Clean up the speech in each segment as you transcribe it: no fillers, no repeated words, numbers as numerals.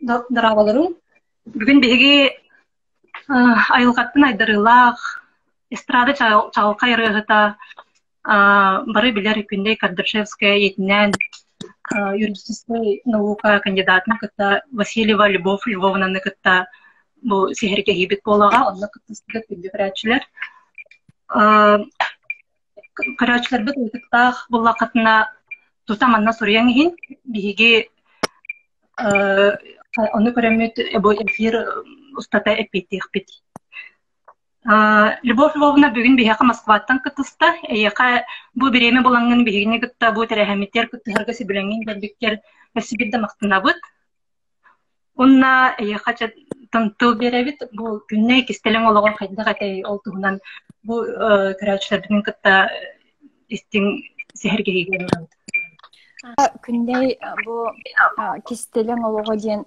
Дорооболоруҥ. Бүгүн биһиги айылҕаттан айдарыылаах эстрада чаҕылхай ырыаһыта бары билэр Күннэй Кардашевская ийэтинээн юридическай наука кандидатын кытта Васильева Любовь Львовнаны кытта бу сэһэргэһиибит буолаҕа. Онно кыттыспыт күндү көрөөччүлэр. Көрөөччүлэрбит ыйытыктаах буллаххытына тута манна суруйан иһин биһиги ону көрөммүт бу эфир устата эппиэттиэхпит. Любовь Львовна бүгүн биһиэхэ Москваттан кыттыста. Эйиэхэ бу бириэмэ булаҥҥын биһигини кытта бу тэрээһиммитигэр кыттыһарга сөбүлэҥҥин кэлбиккэр өссө биирдэ махтанабыт. Уонна эйиэхэ тыл биэрэбит, бу күннэй кистэлэҥ олоҕор хайдах этэй, ол туһунан бу көрөөччүлэрбитин кытта истиҥ сэһэргэһиигэ ыҥырабыт. Күннэй бу кистэлэҥ олоҕо диэн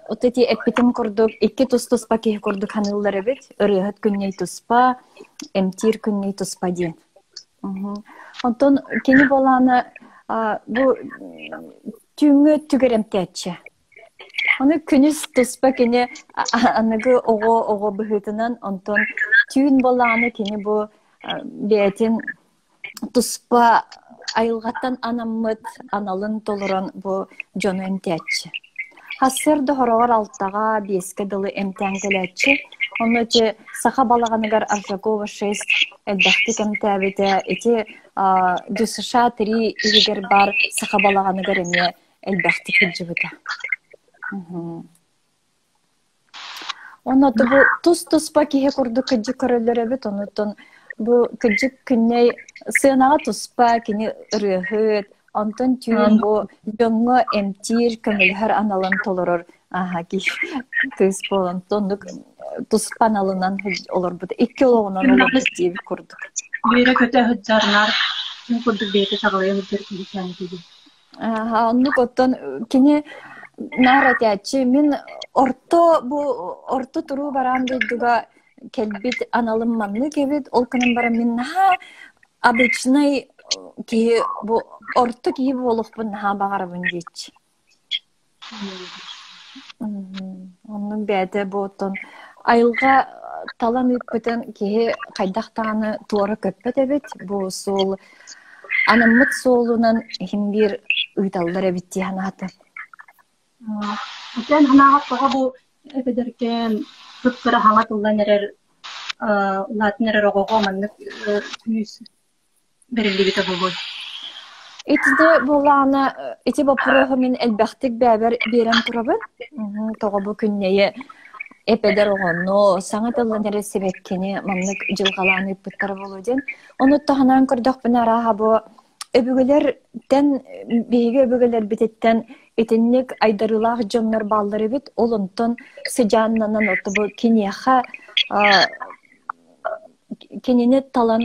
вот эти эппитим курдук икки тус-туспа киһи курдук ханыыллар эбит. Ырыаһыт Күннэй туспа, эмтиир Күннэй туспа диэн. Онтон кини буолаана бу түүҥҥү өттүгэр эмтээччи. Ону күнүс туспа кини аныгы оҕо оҕо быһыытынан, онтон түүн буоллаҕына кини бу бэйэтин туспа айылҕаттан анаммыт аналын толорон бу дьону эмтээччи. Сарсыарда хороҕор алтаҕа, биэскэ дылы эмтээн кэлээччи. Онно ити саха балаҕаныгар Аржакова 6 элбэхтик эмтээбитэ. Ити ДЮСШ 3 иһигэр баар саха балаҕаныгар эмиэ элбэхтик сылдьыбыта. Онно бу тус-туспа киһи курдук кыдьык көрөллөр эбит, онуттан бу кыдьык күннэй сыанаҕа туспа кини ырыаһыт, онтон түүн бу дьоҥҥо эмтиир, көмөлөһөр аналын толорор аха киһи кыыс буолан оннук туспа аналынан олорбут, икки олоҕунан олорбут диэбит курдук. Үөрэ-көтө сылдьар күн курдук бэйэтэ чаҕылыйа сылдьар киһи киһи. Оннук оттон кини наар этээччи мин орто бу орто туруу бараан дойдуга кэлбит аналым маннык эбит ол гынан баран мин наһаа обычнай киһи бу орто киһи буолуохпун наһаа баҕарабын диэччи. Оннук бэйэтэ бу оттон айылҕа талан ыыппытын киһи хайдах даҕаны туора көппөт эбит. Бу суол анаммыт суолунан иһин биир ыыталлар эбит дии санаатым. Эн санааҕар тоҕо бу эбэдэркээн кып-кыра хаҥа тыллан эрэр улаатан эрэр оҕоҕо маннык күүс бэриллибитэ буолуой? Итини буоллаҕына, ити боппуруоһу мин элбэхтик бэйэбэр биэрэн турабын. Тоҕо бу күннэйи эпэдэр оҕону, саҥа тыллан эрэ сибэккини маннык дьылҕалаан ыыппыттара буолуо диэн. Ону таһынан көрдөхпүнэ, арааһа бу өбүгэлэртэн, биһиги өбүгэлэрбититтэн итинник айдарыылаах дьоннор бааллар эбит. Ол онтон сыдьааннанан ото бу киниэхэ кинини талан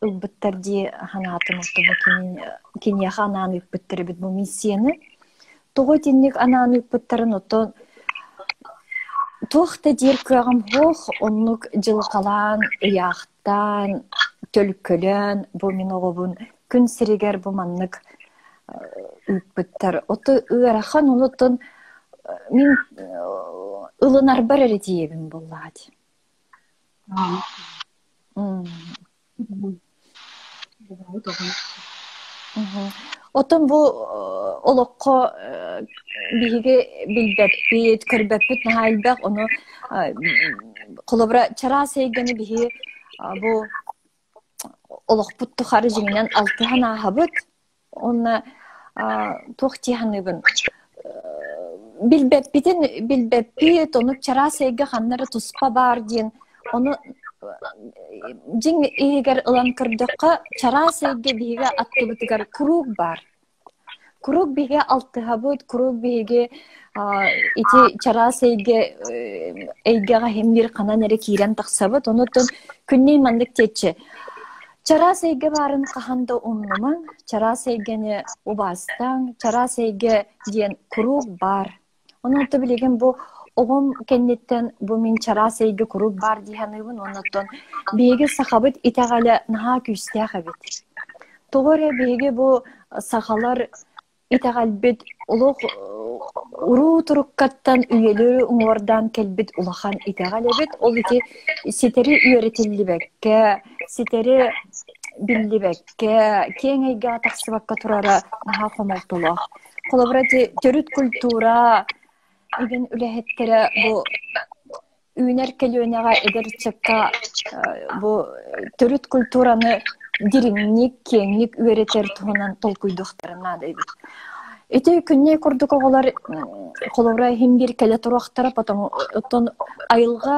ылбыттар дии санаатым оттон киниэхэ анаан ыыппыттар эбит бу миссияны. Тоҕо итинник анаан ыыппыттарын оттон туох да диир кыаҕым суох, оннук дьылҕалаан, ыйаахтаан, төлкөлөөн бу мин оҕобун күн сиригэр бу маннык ыыппыттар. Ото ыарахан, онуттан мин ылынарбар эрэ тиийэбин буоллаҕа дии. Оттон бу олоххо биһиги билбэппит, көрбөппүт наһаа элбэх, ону холобура чараас эйгэни биһи бу олохпут тухары дьиҥинэн алтыһан ааһабыт. Уонна туох дии саныыбын билбэппитин билбэппит, ону чараас эйгэ ханна эрэ туспа баар диэн ону дьиҥ иһигэр ылан көрдөххө, чараас эйгэ биһиги аттыбытыгар куруук баар. Куруук биһиги алтыһабыт, куруук биһиги ити чараас эйгэ эйгэҕэ иһин ханан эрэ киирэн тахсабыт. Онуттан күннэй маннык диэччи. Чараас эйгэ баарын хаһан да умнумаҥ, чараас эйгэни убаастааҥ, чараас эйгэ диэн куруук баар. Онон то билигин бу оҕом кэнниттэн бу мин чараас эйгэ куруук баар дии саныыбын уонна оттон биһиги сахабыт итэҕэлэ наһаа күүстээх эбит. Тоҕо эрэ биһиги бу сахалар итэҕэлбит олох уруу туруккаттан үйэлэри уҥуордаан кэлбит улахан итэҕэл эбит. Ол ити ситэри үөрэтиллибэккэ, ситэри биллибэккэ, киэҥ эйгэҕэ тахсыбакка турара наһаа хомолтолоох. Холобура, ити төрүт культура игин үлэһиттэрэ бу үүнэр көлүөнэҕэ эдэр ыччакка бу төрүт культураны дириҥник, киэҥник үөрэтэр туһунан толкуйдуохтарын наада эбит. Ити күннэй курдук оҕолор холобура иһин биир кэлэ туруохтара, потом оттон айылҕа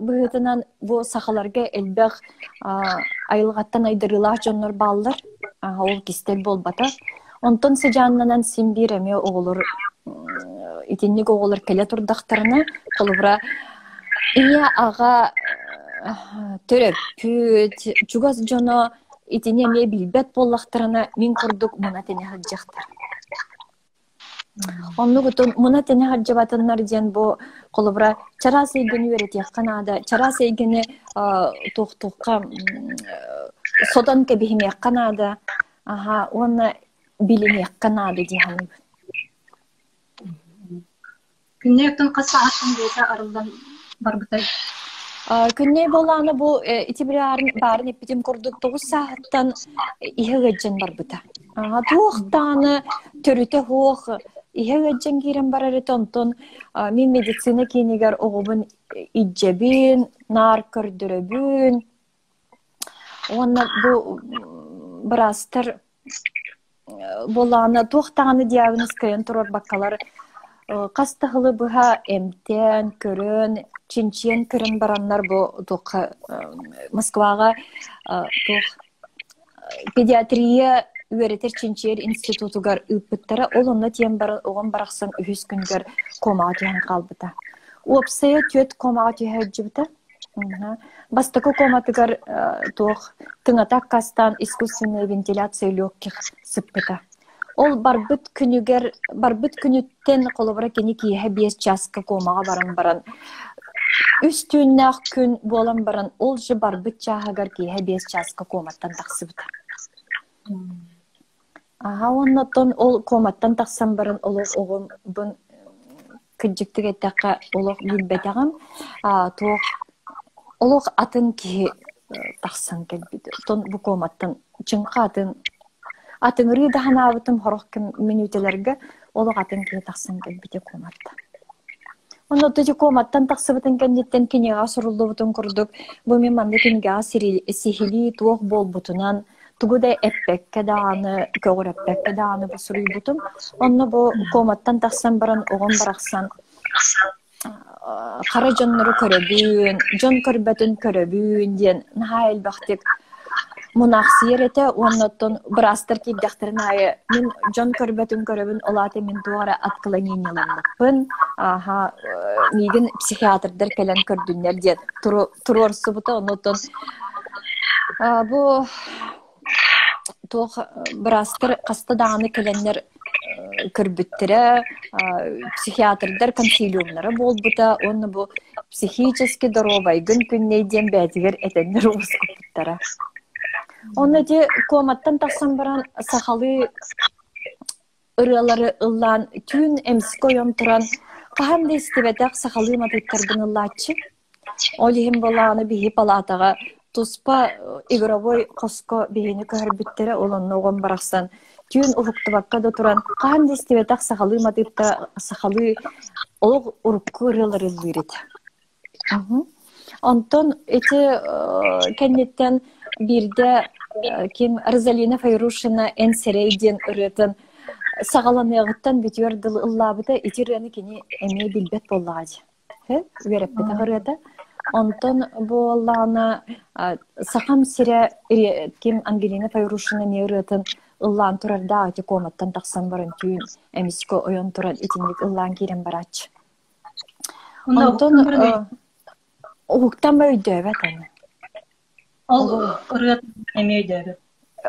быһыытынан бу сахаларга элбэх айылҕаттан айдарыылаах дьоннор бааллар. Ол кистэл буолбата. Онтон сыдьааннанан син биир эмиэ оҕолор итинник оҕолор кэлэ турдахтарына, холобура, ийэ аҕа төрөппүт, чугас дьоно итини эмиэ билбэт буоллахтарына, мин курдук муна тэнэ сылдьыахтар. Оннук отон муна тэнэ сылдьыбатыннар диэн бу холобура чараас эйгэни үөрэтиэххэ наада, чараас эйгэни туохтуохха сотон кэбиһимиэххэ наада, аха уонна билиниэххэ наада дии саныыбын. Күннэй оттон хас сааһыттан бэйэтэ арыллан барбытай? Күннэй буоллаҕына бу ити баарын эппитим курдук 9 сааһыттан иһэ ыалдьан барбыта. Туох даҕаны төрүтэ суох иһэ ыалдьан киирэн барар этэ онтон мин медицина киинигэр оҕобун илдьэбин, наар көрдөрөбүн уонна бу быраастар буоллаҕына туох даҕаны диагноз кыайан туруорбаккалар хас да сылы быһа эмтээн, көрөн, чинчийэн көрөн бараннар бу туохха Москваҕа туох педиатрия үөрэтэр чинчийэр институтугар ыыппыттара. Ол онно тиийэн баран оҕом барахсан үһүс күнүгэр комаҕа түһэн хаалбыта. Уопсайа түөрт комаҕа түһэ сылдьыбыта. Бастакы коматыгар туох тыҥата аккаастаан искусственная вентиляция легких сыппыта. Ол барбыт күнүгэр барбыт күнүттэн холобура кини киэһэ 5 чааска комаҕа баран баран үс түүннээх күн буолан баран ол же барбыт чааһыгар киэһэ 5 чааска коматтан тахсыбыта. Аха уонна оттон ол коматтан тахсан баран олох оҕомбун кырдьыктык эттэххэ олох билбэтэҕим туох олох атын киһи тахсан кэлбит. Оттон бу коматтан чыҥха атын атыҥырыы да санаабытым сорох мүнүүтэлэргэ олох атын киһи тахсан кэлбитэ коматтан. Онно ити коматтан тахсыбытын кэнниттэн кинигэҕэ суруллубутун курдук бу мин манна кинигэҕэ сиһилии туох буолбутунан тугу да эппэккэ даҕаны, көҕүрэппэккэ даҕаны бу суруйбутум. Онно бу коматтан тахсан баран оҕом барахсан хара дьоннору көрөбүн, дьон көрбөтүн көрөбүн диэн наһаа элбэхтик мунаахсыйар этэ уонна оттон быраастар киирдэхтэрин аайы мин дьон көрбөтүн көрөбүн, ол аата мин туох эрэ отклонениеламмыппын, аха миигин психиатрдар кэлэн көрдүннэр диэн туруорсубута, онно оттон бу туох быраастар хаста даҕаны кэлэннэр көрбүттэрэ, психиатрдар консилиумнара буолбута уонна бу психически доруобайгын күннэй диэн бэйэтигэр этэннэр уоскуппуттара. Онно ити коматтан тахсан баран сахалыы ырыалары ыллаан түүн эмискэ ойон туран хаһан да истибэтэх сахалыы матыыптарбын ыллааччы. Ол иһин буоллаҕына биһи палаатаҕа туспа игровой хоско биһини көһөрбүттэрэ, ол онно оҕом барахсан түүн уһуктубакка да туран хаһан да истибэтэх сахалыы матыыпта сахалыы олох урукку ырыалары ыллыыр этэ. Онтон ити кэнниттэн биирдэ ким Розалина Файрушина «Эн сэрэй» диэн ырыатын саҕаланыаҕыттан бүтүөр дылы ыллаабыта ити ырыаны кини эмиэ билбэт буоллаҕа дии. Үөрэппитэх ырыата. Онтон буоллаҕына Сахам сирэ ким Ангелина Файрушина эмиэ ырыатын ыллаан турардаах ити коматтан тахсан баран түүн эмискэ ойон туран итинник ыллаан киирэн барааччы. Онтон уһуктан ба өйдөөбөт аны. Ол ырыатын эмиэ өйдөөбөт.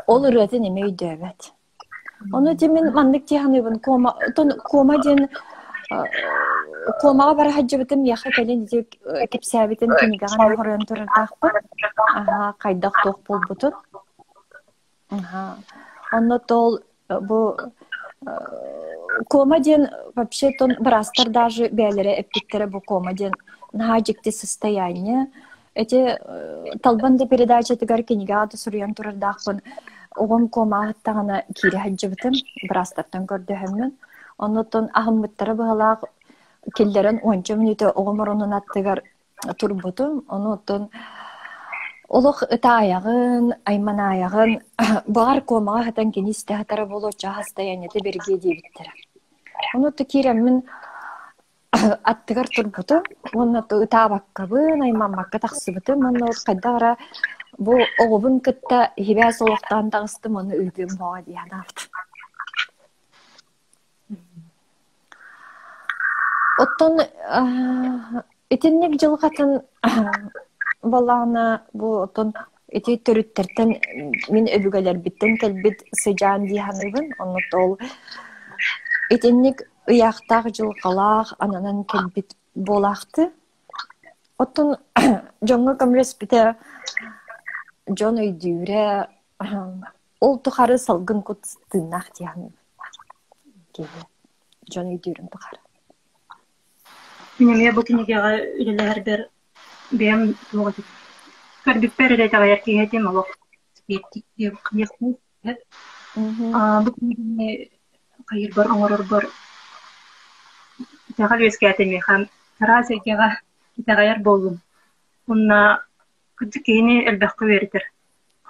Ол ырыатын эмиэ өйдөөбөт. Ону ити мин маннык дии саныыбын кома оттон кома диэн комаҕа бара сылдьыбытым миэхэ кэлин ити кэпсээбитин кинигэҕэ эмиэ хоруйан турардаахпын. Аһаа хайдах туох буолбутун. Аһаа. Онно тол бу Кома диэн вообще тон быраастар даже бэйэлэрэ эппиттэрэ бу кома диэн наһаа дьикти состояние. Эти Талбан да передачатыгар кинигэҕэ да суруйан турардаахпын оҕом комаһыттаҕына киирэ сылдьыбытым быраастартан көрдөһөммүн. Оннуттан аһыммыттара быһалаах киллэрэн уонча мүнүүтэ оҕом оронун аттыгар турбутум. Ону оттон олох ытаайаҕын, айманаайаҕын, баҕар комаҕа сытан кини истэ сытара буолуо, чааһастайанньата бэргиэ диэбиттэрэ. Ону то киирэммин аттыгар турбутум уонна ытаабаккабын, аймаммакка тахсыбытым уонна хайдах эрэ бу оҕобун кытта сибээс олохтоон таҕыстым, ону ыытыым суоҕа дии санаабытым. Оттон итинник дьылҕатын балаана бу оттон ити төрүттэртэн мин өбүгэлэрбиттэн кэлбит сыдьаан дии саныыбын. Онно ол итинник ыйаахтаах дьылҕалаах ананан кэлбит буолаахты. Оттон дьоҥҥо көмөлөспүтэ дьон өйдүүрэ ол тухары салгын кут тыыннаах дии саныыбын. Киһи дьон өйдүүрүн тухары. Мин эмиэ бу кинигэҕэ үлэлэһэрбэр бэйэм туох этим көрбүппэр эрэ итэҕэйэр киһи этим олох Бу кинигэни хайыырбар оҥорорбор итэҕэл үөскээтэ миэхэ араас эйгэҕэ итэҕэйэр буоллум. Уонна кырдьык киһини элбэххэ үөрэтэр.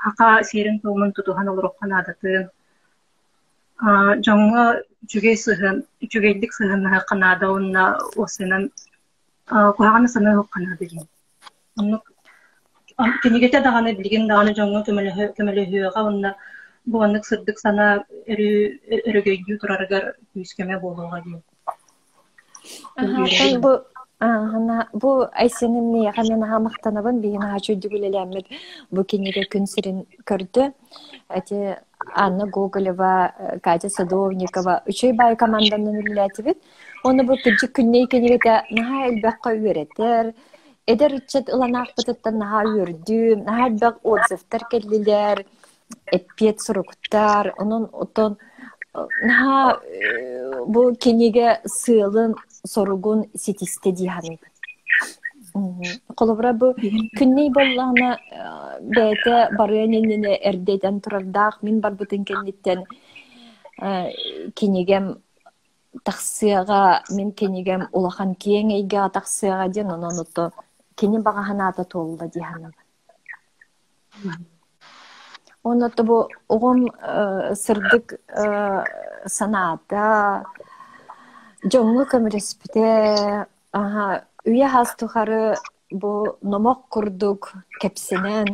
Саха сиэрин-туомун тутуһан олоруохха наадатын, дьоҥҥо үчүгэй сыһыан, үчүгэйдик сыһыаннаһыахха наада уонна уопсайынан куһаҕаны саныахха наада диэн. Оннук кинигэтэ даҕаны билигин даҕаны дьоҥҥо көмөлөһүөҕэ уонна бу маннык сырдык санаа өрүү өрөгөйдүү турарыгар күүс-көмө буолуоҕа диэн. Бу бу Айсеным миэхэ мин наһаа махтанабын биһи наһаа үчүгүйдүк үлэлээммит бу кинигэ күн сирин көрдө. Эти Анна Гоголева, Катя Садовникова үчүгэй баай команданан үлэлээтибит. Уонна бу кырдьык күннэй кинигэтэ наһаа элбэххэ үөрэтэр, эдэр ыччат ылан аахпытыттан наһаа үөрдүм, наһаа элбэх отзывтар кэллилэр, эппиэт суруктар, онон оттон наһаа бу кинигэ сыалын, соругун ситистэ дии саныыбын. Холобура бу күннэй буоллаҕына бэйэтэ барыан иннинэ эрдэ этэн турардаах мин барбытын кэнниттэн кинигэм тахсыаҕа, мин кинигэм улахан киэҥ эйгэҕэ тахсыаҕа диэн онон ото кини баҕа санаата туолла дии саныыбын. Уонна бу оҕом сырдык санаата, дьоҥҥо көмөлөспүтэ, үйэ саас тухары бу номох курдук кэпсэнэн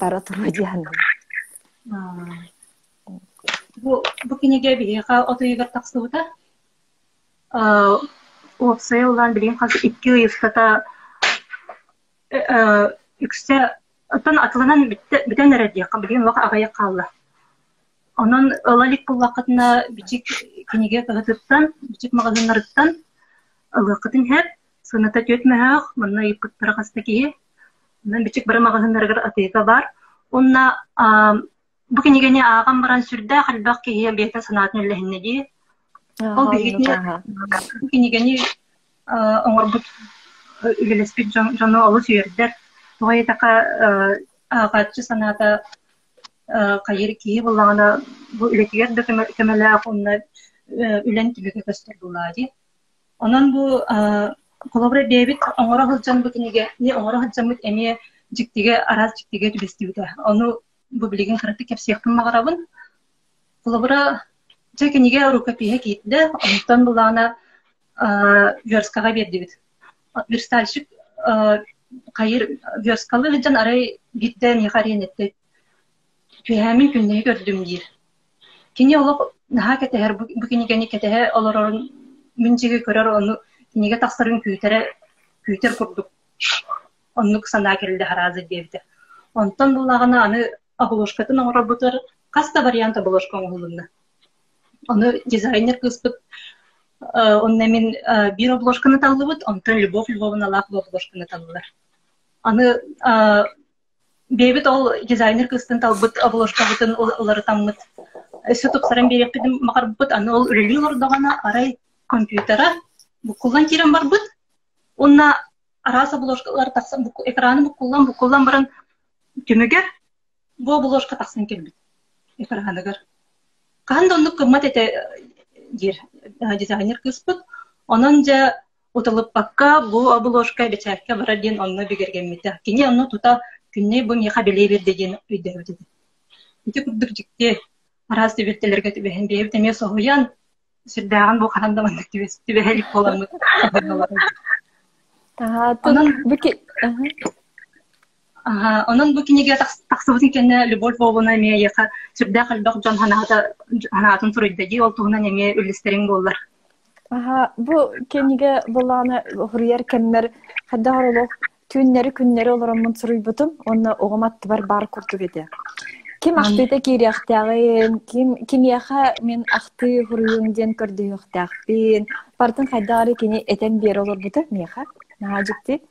бара туруо дии саныыбын. Бу кинигэ биһиэхэ от ыйыгар тахсыбыта. Уопсайа ылан билигин хас 2 ый устата үксэ оттон атыланан бүтэн эрэр диэххэ билигин олох аҕыйах хаалла. Онон ыла илик буоллаххытына Бичик кинигэ кыһатыттан, Бичик маҕаһыыннарыттан ылыаххытын иһэр. Сыаната 4 мөһөөх, манна ыйыппыттара хас да киһи. Онон Бичик бары маҕаһыыннарыгар атыыга баар. Уонна бу кинигэни ааҕан баран сүрдээх элбэх киһи бэйэтин санаатын үллэһиннэ дии. Ол биһигини бу кинигэни оҥорбут үлэлэспит дьону олус үөрдэр. Тоҕо диэтэххэ ааҕааччы санаата хайыыр киһи буоллаҕына бу үлэтигэр да көмөлөөх уонна үлэн түмүгэ көстөр буоллаҕа дии. Онон бу холобура бэйэбит оҥоро сылдьан бу кинигэни оҥоро сылдьаммыт эмиэ дьиктигэ араас дьиктигэ түбэстибитэ. Ону бу билигин кыратык кэпсиэхпин баҕарабын. Холобура, дьэ кинигэ рукопиһа киирдэ, онтон былаана верскаҕа биэрдибит. Верстальщик хайыр верскалыы сылдьан арай биирдэ миэхэ арыйан эттэ түһээмин күннэһи көрдүм диир. Кини олох наһаа кэтэһэр бу кинигэни кэтэһэ олорорун мин дьиги көрөр ону кинигэ тахсарын күүтэрэ күүтэр курдук оннук санаа кэллэ арааза диэбитэ. Онтон буллаҕына аны обложкатын оҥорорбутугар хас да вариант обложка оҥоһулунна. Ону дизайнер кыыспыт онно мин биир обложканы таллыбыт, онтон Любовь Львовналаах бу обложканы таллылар. Аны бэйэбит ол дизайнер кыыстын талбыт обложкабытын уларытаммыт. Өссө тупсаран биэриэхпитин баҕарбыт, аны ол үлэлии олордоҕуна арай компьютера буккуллан киирэн барбыт уонна араас обложкалар тахсан экраны буккуллан буккуллан баран түмүгэр бу обложка тахсан кэлбит экраныгар. Хаһан да оннук гыммат этэ диир дизайнер кыыспыт. Онон дьэ уталыппакка бу обложка бэчээккэ барар диэн онно бигэргэммитэ. Кини онно тута күннэй бу миэхэ бэлиэ биэрдэ диэн өйдөөбүт этэ. Ити курдук дьикти араас түбэлтэлэргэ түбэһэн бэйэбит эмиэ соһуйан сүрдээҕин бу хаһан да маннык түбэһэ илик буоламмыт. Онон Онон бу кинигэ тахсыбытын кэннэ Любовь Львовна эмиэ эйиэхэ сүрдээх элбэх дьон санаата санаатын суруйда дии, ол туһунан эмиэ үллэстэриҥ буоллар. Аха, бу кинигэ былаана суруйар кэммэр хайдах олох түүннэри-күннэри олороммун суруйбутум уонна оҕом аттыбар баар курдук этэ. Ким ахтыыта киириэхтээҕин, ким кимиэхэ мин ахтыы суруйуҥ диэн көрдөһүөхтээхпин, барытын хайдах эрэ кини этэн биэрэ олорбута миэхэ. Наһаа дьикти.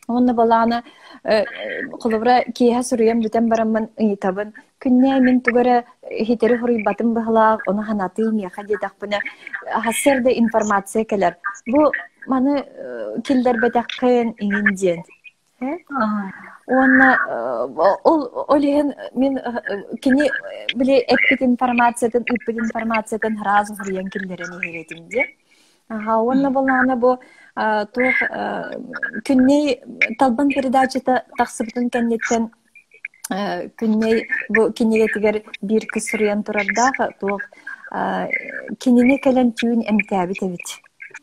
Уонна балаана холобура киэһэ суруйан бүтэн бараммын ыйытабын. Күннээ мин тугу эрэ иһитэри суруйбатым быһылаах, ону санатыы миэхэ диэтэхпинэ, сарсыарда информация кэлэр. Бу маны киллэрбэтэххин иҥин диэн. Уонна ол ол иһин мин кини били эппит информациятын, ыыппыт информациятын сразу суруйан киллэрэн иһэр этим диэн. Аха, уонна былаана бу туох Күннэй Талбан передачата тахсыбытын кэнниттэн Күннэй бу кинигэтигэр биир кыс суруйан турардаах туох кинини кэлэн түүн эмтээбит эбит.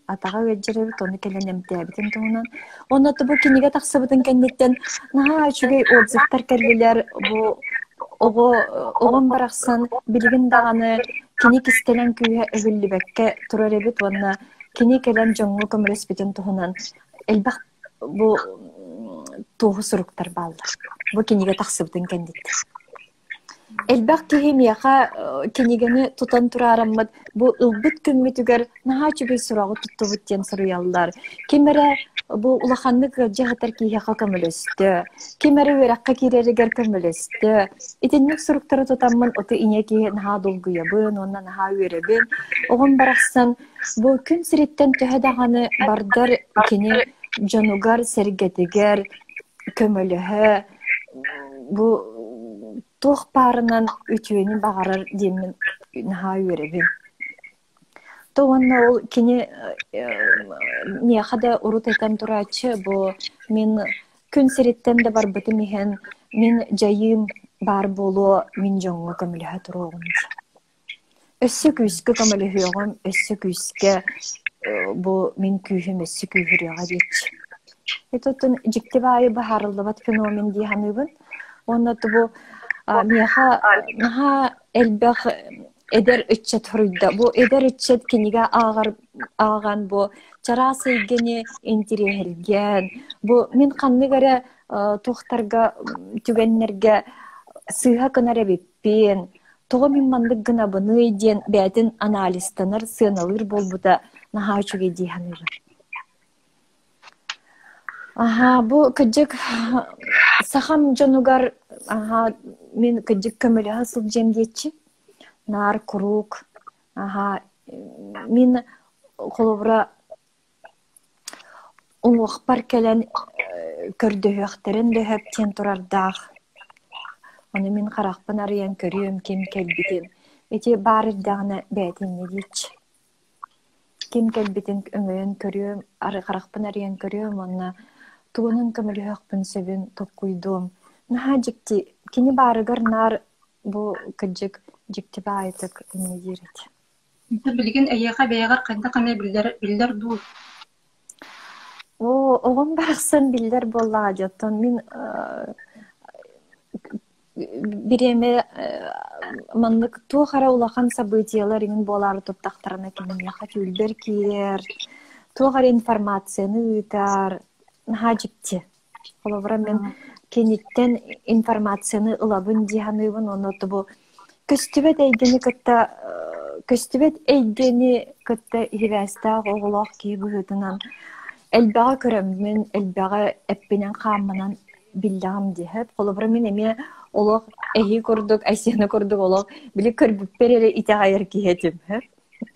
Атаҕа ыалдьар эбит, ону кэлэн эмтээбитин туһунан. Уонна бу кинигэ тахсыбытын кэнниттэн наһаа үчүгэй отзывтар кэллилэр. Бу оҕо оҕом барахсан билигин даҕаны кини кистэлэҥ күүһэ өһүллүбэккэ турар эбит уонна кини кэлэн дьоҥҥо көмөлөспүтүн туһунан элбэх бу туоһу суруктар бааллар. Бу кинигэ тахсыбытын кэнниттэн. Элбэх киһи миэхэ кинигэни тутан тураараммыт бу ылбыт күммүтүгэр наһаа үчүгэй сураҕы туттубут диэн суруйаллар. Ким эрэ бу улаханнык ыалдьа сытар киһиэхэ көмөлөстө, ким эрэ үөрэххэ киирэригэр көмөлөстө. Итинник суруктары тутаммын оту ийэ киһи наһаа долгуйабын уонна наһаа үөрэбин. Оҕом барахсан бу күн сириттэн төһө даҕаны бардар кини дьонугар-сэргэтигэр көмөлөһө бу туох баарынан үтүөнү баҕарар диэммин наһаа үөрэбин. То уонна ол кини миэхэ да урут этэн турааччы бу мин күн сириттэн да барбытым иһин мин дьайыым баар буолуо мин дьоҥҥо көмөлөһө туруоҕум диэн. Өссө күүскэ көмөлөһүөҕүм, өссө күүскэ бу мин күүһүм өссө күүһүрүөҕэ диэччи. Это оттон дьикти баайы быһаарыллыбат феномен дии саныыбын. Уонна бу миэхэ наһаа элбэх эдэр ыччат суруйда. Бу эдэр ыччат кинигэ ааҕар ааҕан бу чараас эйгэни интириэһиргээн, бу мин ханнык эрэ туохтарга түгэннэргэ сыыһа гынар эбиппин, тоҕо мин маннык гынабыный диэн бэйэтин анализтанар, сыаналыыр буолбута наһаа үчүгэй дии саныыбын. Аһаа, бу кырдьык сахам дьонугар аһаа мин кырдьык көмөлөһө сылдьыам диэччи. Наар куруук аһаа мин холобура уҥуохпар кэлэн көрдөһүөхтэрин да сөп диэн турардаах. Ону мин харахпын арыйан көрүөм ким кэлбитин. Ити баар эрдэҕинэ бэйэтэ инньэ диэччи. Ким кэлбитин өҥөйөн көрүөм, харахпын арыйан көрүөм уонна тугунан көмөлөһүөхпүн сөбүн толкуйдуом. Наһаа дьикти, кини баарыгар наар бу кырдьык дьикти баайытык инньэ диир этэ. Билигин эйиэхэ бэйэҕэр хайдах эмэ биллэр, биллэр дуу? Оо, оҕом барахсан биллэр буоллаҕа дии, оттон мин бириэмэ маннык туох эрэ улахан событиелар иҥин буолаары турдахтарына киниэхэ түүлбэр киирэр, туох эрэ информацияны ыытар, наһаа дьикти. Холобура мин киниттэн информацияны ылабын дии саныыбын уонна бу көстүбэт эйгэни кытта көстүбэт эйгэни кытта сибээстээх оҕолоох киһи быһыытынан элбэҕи көрөммүн, элбэҕи эппинэн-хааммынан биллэҕим дии. Холобура мин эмиэ Олох эһи курдук, Айсена курдук олох били көрбүппэр эрэ итэҕэйэр киһи этим.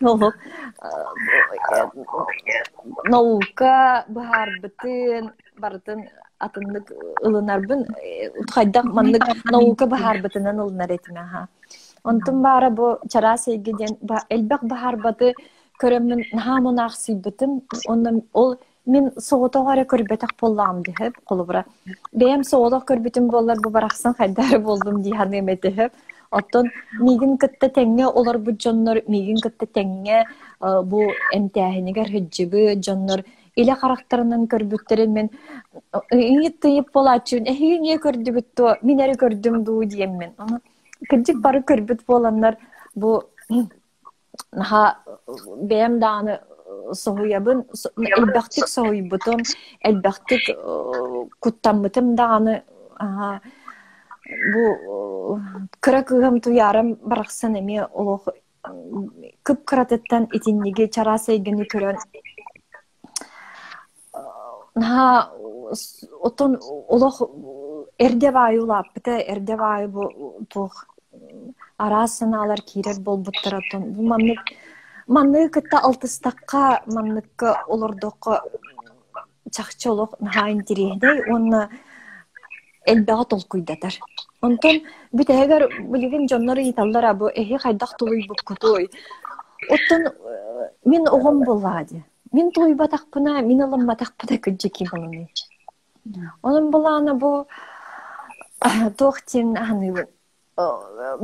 Олох наука быһаарбытын барытын атыннык ылынарбын хайдах маннык наука быһаарбытынан ылынар этим аха. Онтум баара бу чараас эйгэ диэн элбэх быһаарбаты көрөммүн наһаа мунаахсыйбытым. Онно ол мин соҕотох эрэ көрбөтөх буоллаҕым диһэп холобура бэйэм соҕотох көрбүтүм буоллар бу барахсан хайдах эрэ буоллум дии саныам этэ оттон миигин кытта тэҥҥэ олорбут дьоннор миигин кытта тэҥҥэ бу эмтээһинигэр сылдьыбыт дьоннор илэ харахтарынан көрбүттэрин мин ыйыт-тыйып буолааччыбын эһиги эмиэ көрдүгүт дуо мин эрэ көрдүм дуу диэммин кырдьык бары көрбүт буоланнар бу наһаа бэйэм даҕаны соһуйабын, элбэхтик соһуйбутум, элбэхтик куттаммытым даҕаны бу кыра кыыһым Туйаарам барахсан эмиэ олох кып-кыратыттан итинниги чараас эйгэни көрөн наһаа оттон олох эрдэ баайы улааппыта, эрдэ баайы бу туох араас санаалар киирэр буолбуттара оттон бу маннык манныгы кытта алтыстахха, манныкка олордоххо чахчы олох наһаа интириэһинэй уонна элбэҕи толкуйдатар. Онтон бүтэһигэр билигин дьоннор ыйыталлара бу эһи хайдах тулуйбуккутуй? Оттон мин оҕом буоллаҕа дии. Мин тулуйбатахпына, мин ылымматахпына күдьү ким ылыный? Онон былаана бу туох диэн аһаныыбын.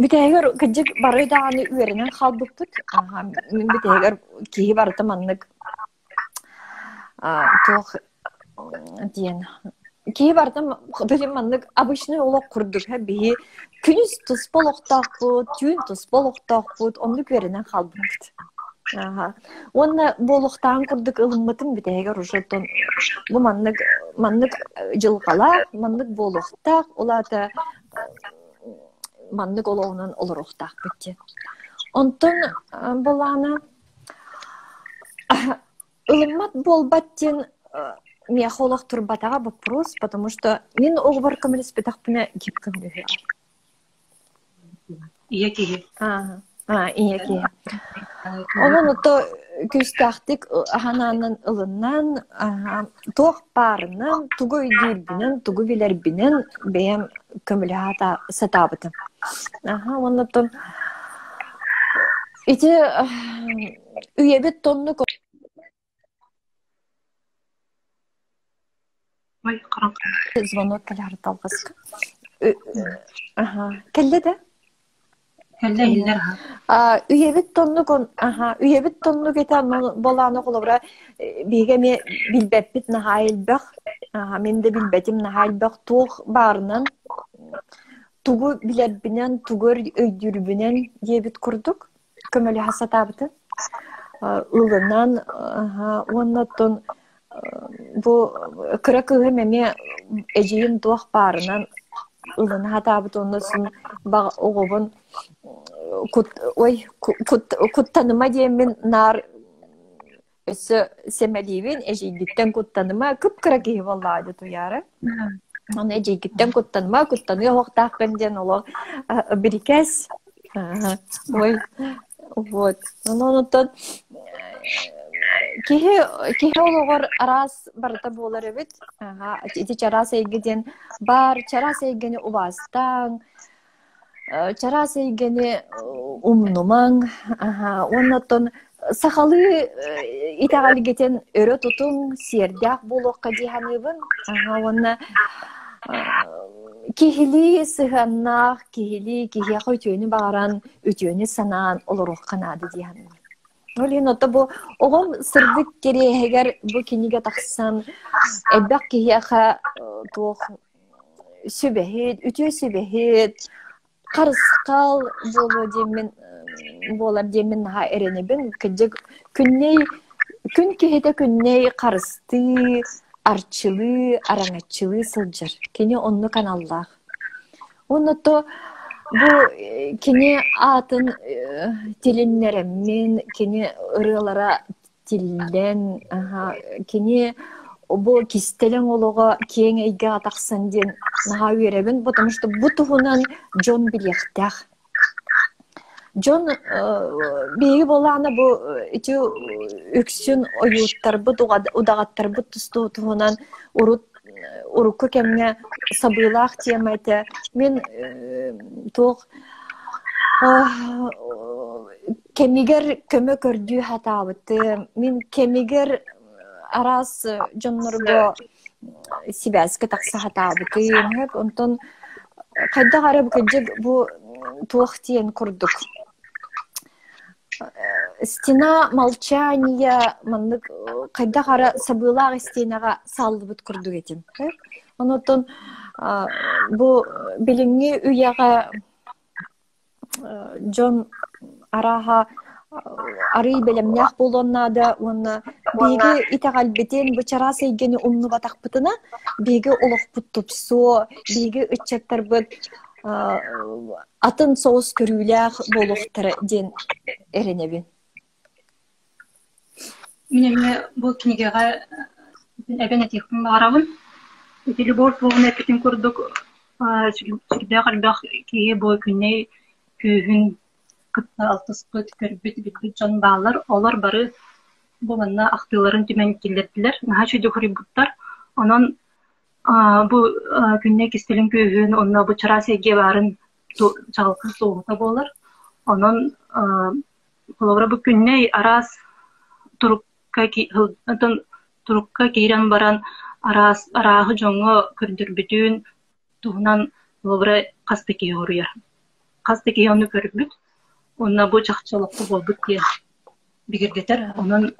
Бүтэһигэр кырдьык бары даҕаны үөрэнэн хаалбыппыт. Мин бүтэһигэр киһи барыта маннык туох диэн киһи барыта билим маннык обычный олох курдук биһи күнүс туспа олохтоохпут, түүн туспа олохтоохпут, оннук үөрэнэн хаалбыппыт. Аха. Уонна буолуохтааҕын курдук ылыммытым бүтэһигэр уже оттон бу маннык маннык дьылҕалаах, маннык буолуохтаах, ол аата маннык олоҕунан олоруохтаахпыт диэн. Онтон былаана ылыммат буолбат диэн миэхэ олох турбатаҕа боппуруос, потому что мин оҕобор көмөлөспөтөхпүнэ кип көмөлөһүөҕэ. Ийэ киһи. Аа, ийэ киһи. Онон ото күүстээхтик аһанаанан ылынан, туох баарынан, тугу өйдүүрбүнэн, тугу билэрбинэн бэйэм көмөлөһө сатаабытым. Аха, уонна оттон ити үйэбит тоннук Ой, хараҥа. Звонок кэлэр талҕаска. Аха, кэллэ да? Кэллэ иһиллэр аха. Үйэбит тоннук аха, үйэбит тоннук этэ болааны холобура биһиги эмиэ билбэппит наһаа элбэх. Аха, мин да билбэтим наһаа элбэх туох баарынан тугу билэрбинэн, тугу өйдүүрбүнэн диэбит курдук көмөлөһө сатаабытым. Ылынан уонна оттон бу кыра кыыһым эмиэ эдьиийим туох баарынан ылына сатаабыт уонна син оҕобун кут ой куттаныма диэммин наар өссө сэмэлиибин эдьиийгиттэн куттаныма кып-кыра киһи буоллаҕа дии Туйаара. Аны эдьиийгиттэн куттаныма, куттаныа уохтааххын диэн олох бирикээс. Ой, вот. Онон оттон киһи киһи олоҕор араас барыта буолар эбит. Ити чараас эйгэ диэн баар чараас эйгэни убаастааҥ, чараас эйгэни умнумаҥ уонна оттон сахалыы итэҕэлгитин өрө тутуҥ, сиэрдээх буолуохха дии саныыбын. Уонна киһилии сыһыаннаах, киһилии киһиэхэ үтүөнү баҕаран, үтүөнү санаан олоруохха наада дии саныыбын. Ол иһин ото бу оҕом сырдык кэриэһигэр бу кинигэ тахсан элбэх киһиэхэ туох сүбэһит, үтүө сүбэһит, харысхал буолуо диэммин буолар диэммин наһаа эрэнэбин. Кырдьык күннэй күн киһитэ күннэй харыстыы, арчылыы, араҥаччылыы сылдьар. Кини оннук аналлаах. Уонна то бу кини аатын тилиннэрэммин, кини ырыалара тиллэн, кини бу кистэлэҥ олоҕо киэҥ эйгэҕэ тахсан диэн наһаа үөрэбин, потому что бу туһунан дьон билиэхтээх. Дьон биһиги буоллаҕына бу ити үксүн ойууттарбыт, удаҕаттарбыт туһунан урут урукку кэмҥэ сабыылаах тема этэ. Мин туох кэмигэр көмө көрдүү сатаабытым. Мин кэмигэр араас дьоннорго сибээскэ тахса сатаабытым. Онтон хайдах эрэ кырдьык бу туох диэн курдук стена молчания маннык хайдах эрэ сабыылаах истиэнэҕэ сааллыбыт курдук этим. Онотон бу билиҥҥи үйэҕэ дьон арааһа арыый бэлэмнээх буолуон наада уонна биһиги итэҕэлбитин бу чараас эйгэни умнубатахпытына биһиги олохпут тупсуо, биһиги ыччаттарбыт атын соҕус көрүүлээх буолуохтара диэн эрэнэбин. Мин эмиэ бу кинигэҕэ эбэн этиэхпин баҕарабын. Ити Любовь Львовна эппитин курдук сүрдээх элбэх киһи бу күннэй күүһүн кытта алтыспыт, көрбүт, билбит дьон бааллар. Олор бары бу манна ахтыыларын түмэн киллэрдилэр. Наһаа үчүгэйдик суруйбуттар. Онон бу күннэй кистэлэҥ күүһүн уонна бу чараас эйгэ баарын чаҕылхай туоһута буолар. Онон Холобура, бу күннэй араас турукка турукка киирэн баран араас арааһы дьоҥҥо көрдөрбүтүн туһунан холобура хас да киһи уруйар. Хас да киһи ону көрбүт уонна бу чахчы олоххо буолбут диэн бигэргэтэр. Онон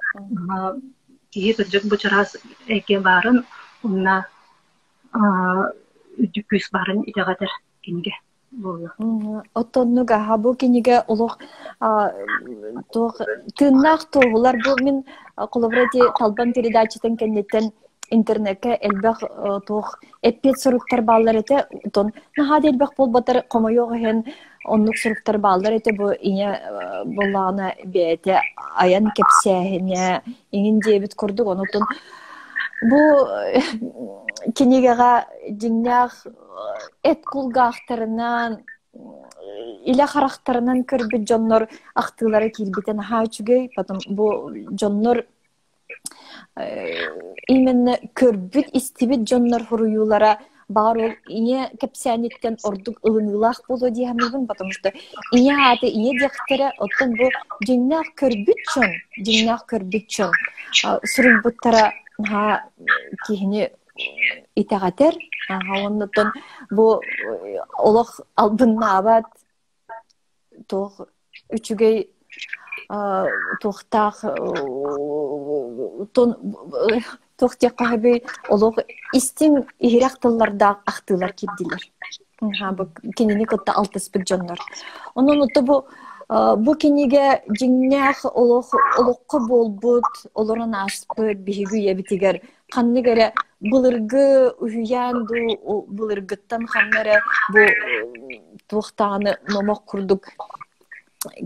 киһи кырдьык бу чараас эйгэ баарын уонна үрдүк күүс баарын итэҕэтэр кинигэ. Оттоннук аха бу кинигэ олох туох тыыннаах туоһулар бу мин холобура ити Талбан передачатын кэнниттэн интернеккэ элбэх туох эппиэт суруктар бааллар этэ оттон наһаа да элбэх буолбатар хомойуох иһин оннук суруктар бааллар этэ бу ийэ буоллаҕына бэйэтэ айан кэпсээһинэ иҥин диэбит курдук онутун бу кинигэҕэ дьиҥнээх эт кулгаахтарынан, илэ харахтарынан көрбүт дьоннор ахтыылара киирбитэ наһаа үчүгэй. Потом бу дьоннор именно көрбүт, истибит дьоннор суруйуулара баҕар ол ийэ кэпсээниттэн ордук ылыныылаах буолуо дии саныыбын, потому что ийэ аата ийэ диэхтэрэ, оттон бу дьиҥнээх көрбүт дьон, дьиҥнээх көрбүт дьон суруйбуттара наһаа киһини итэҕэтэр. Уоннаттан бу олох албыннаабат туох үчүгэй туохтаах туох диэххэ сөбүй олох истиҥ иһирэх тыллардаах ахтыылар киирдилэр. Бу кинини кытта алтыспыт дьоннор. Онон ото бу бу кинигэ дьиҥнээх олох олоххо буолбут, олорон ааспыт биһиги үйэбитигэр ханнык эрэ былыргы үһүйээн дуу былыргыттан ханна эрэ бу туох даҕаны номох курдук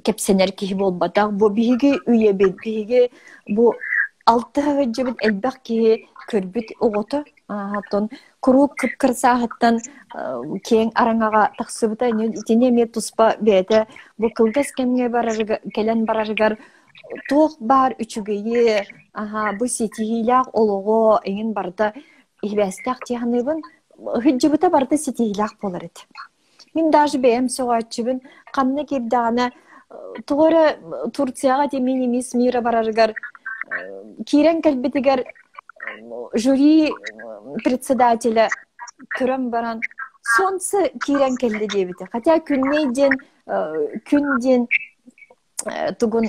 кэпсэнэр киһи буолбатах. Бу биһиги үйэбит, биһиги бу алтыһа сылдьыбыт элбэх киһи көрбүт оҕото. Оттон куруук кып-кырсааһыттан киэҥ араҥаҕа тахсыбыта. Итини эмиэ туспа бэйэтэ бу кылгас кэмҥэ барарыгар, кэлэн барарыгар туох баар үчүгэйи, аһаа, бу ситиһиилээх олоҕу эҥин барыта иһибээстээх дии саныыбын. Сылдьыбыта барыта ситиһиилээх буолар этэ. Мин даже бэйэм сөҕөөччүбүн, ханна киирдэҕинэ тоҕо эрэ Турцияҕа ити мини-мисс мира барарыгар киирэн кэлбитигэр жюри председателя көрөн баран солнце киирэн кэллэ диэбитэ. Хотя күннэй диэн күн диэн тугун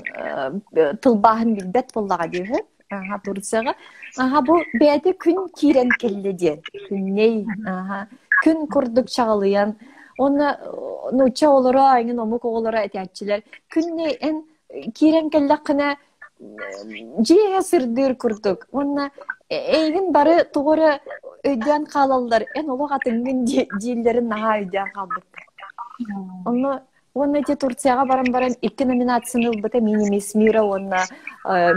тылбааһын билбэт буоллаҕа дии үһү аха Турцияҕа аха бу бэйэтэ күн киирэн кэллэ диэн күннэй аха күн курдук чаҕылыйан уонна нуучча оҕолоро эҥин омук оҕолоро этээччилэр күннэй эн киирэн кэллэххинэ дьиэ сырдыыр курдук уонна эйигин бары тоҕо эрэ өйдөөн хаалаллар эн олох атыҥҥын дииллэрин наһаа өйдөөн хаалбыттар онно Уонна ити Турцияҕа баран баран икки номинацияны ылбыта «Мини-мисс мира» уонна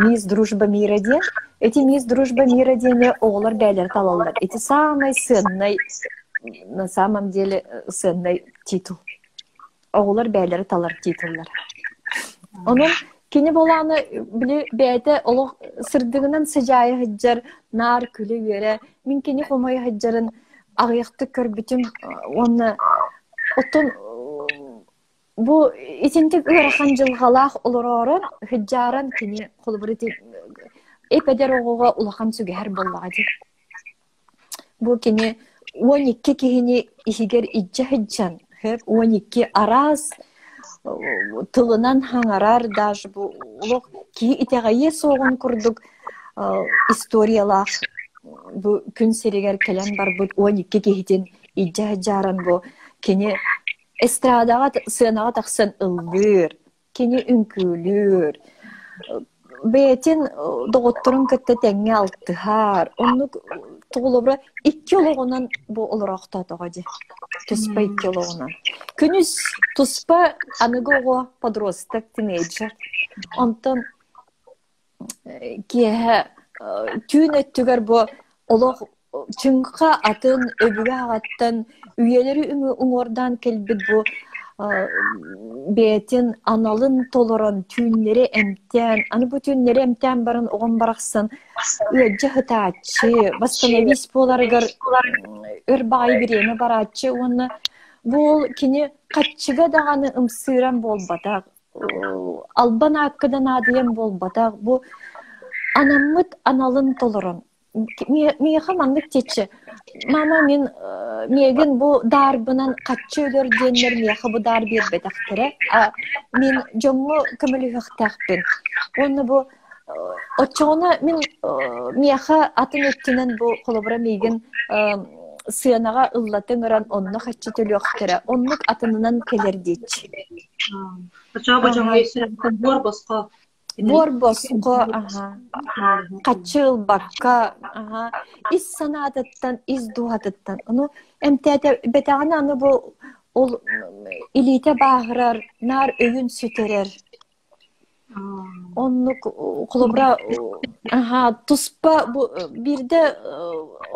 «Мисс Дружба мира» диэн. Ити «Мисс Дружба мира» диэни оҕолор бэйэлэрэ талаллар. Ити саамай сыаннай на самом деле сыаннай титул. Оҕолор бэйэлэрэ талар титуллар. Онон кини буолааны били бэйэтэ олох сырдыгынан сыдьаайа сылдьар, наар күлэ-үөрэ. Мин кини хомойо сылдьарын аҕыйахтык көрбүтүм уонна оттон бу итинтик ыарахан дьылҕалаах олороорон, сыдьааран кини холобур ити эп-эдэр оҕоҕо улахан сүгэһэр буоллаҕа дии. Бу кини 12 киһини иһигэр илдьэ сылдьан, 12 араас тылынан хаҥарар даже бу олох киһи итэҕэйиэ суоҕун курдук историялаах бу күн сиригэр кэлэн барбыт 12 киһитин илдьэ сылдьааран бу кини эстрадаҕа сыанаҕа тахсан ыллыыр, Кини үҥкүүлүүр, бэйэтин доҕотторун кытта тэҥҥэ алтыһар, оннук холобура икки олоҕунан бу олороохтоотоҕо дии, туспа икки олоҕунан. Күнүс туспа аныгы оҕо подросток, тинейджер. Онтон киэһэ түүн өттүгэр бу олох чыҥха атын өбүгэ аҕаттан үйэлэри уҥуордаан кэлбит бу бэйэтин аналын толорон түүннэри эмтээн аны бу түүннэри эмтээн баран оҕом барахсан ыалдьа сытааччы восстановись буоларыгар өр баҕайы бириэмэ барааччы уонна бу ол кини хаччыга даҕаны ымсыыран буолбатах албан аакка да наадыйан буолбатах, бу анаммыт аналын толорон. Миэхэ маннык диэччи, мама мин миэгин бу даарбынан хаччы өлөр диэннэр миэхэ бу даар биэрбэтэхтэрэ, мин дьоҥҥо көмөлөһүөхтээхпин. Уонна бу оччоҕуна мин миэхэ атын өттүнэн бу холобура миигин сыанаҕа ыллата ыҥыран онно хаччы төлүөхтэрэ, оннук атынынан кэлэр диэччи. Оччоҕо бу дьоҥҥо сүрэхтэн буор босхо Буор босхо, аха, хаччы ылбакка, аха, ис санаатыттан, ис дууһатыттан. Ону эмтээтэ бэтэҕинэ аны бу ол илиитэ бааһырар, наар өйүн сүтэрэр. Оннук холобура аха туспа бу биирдэ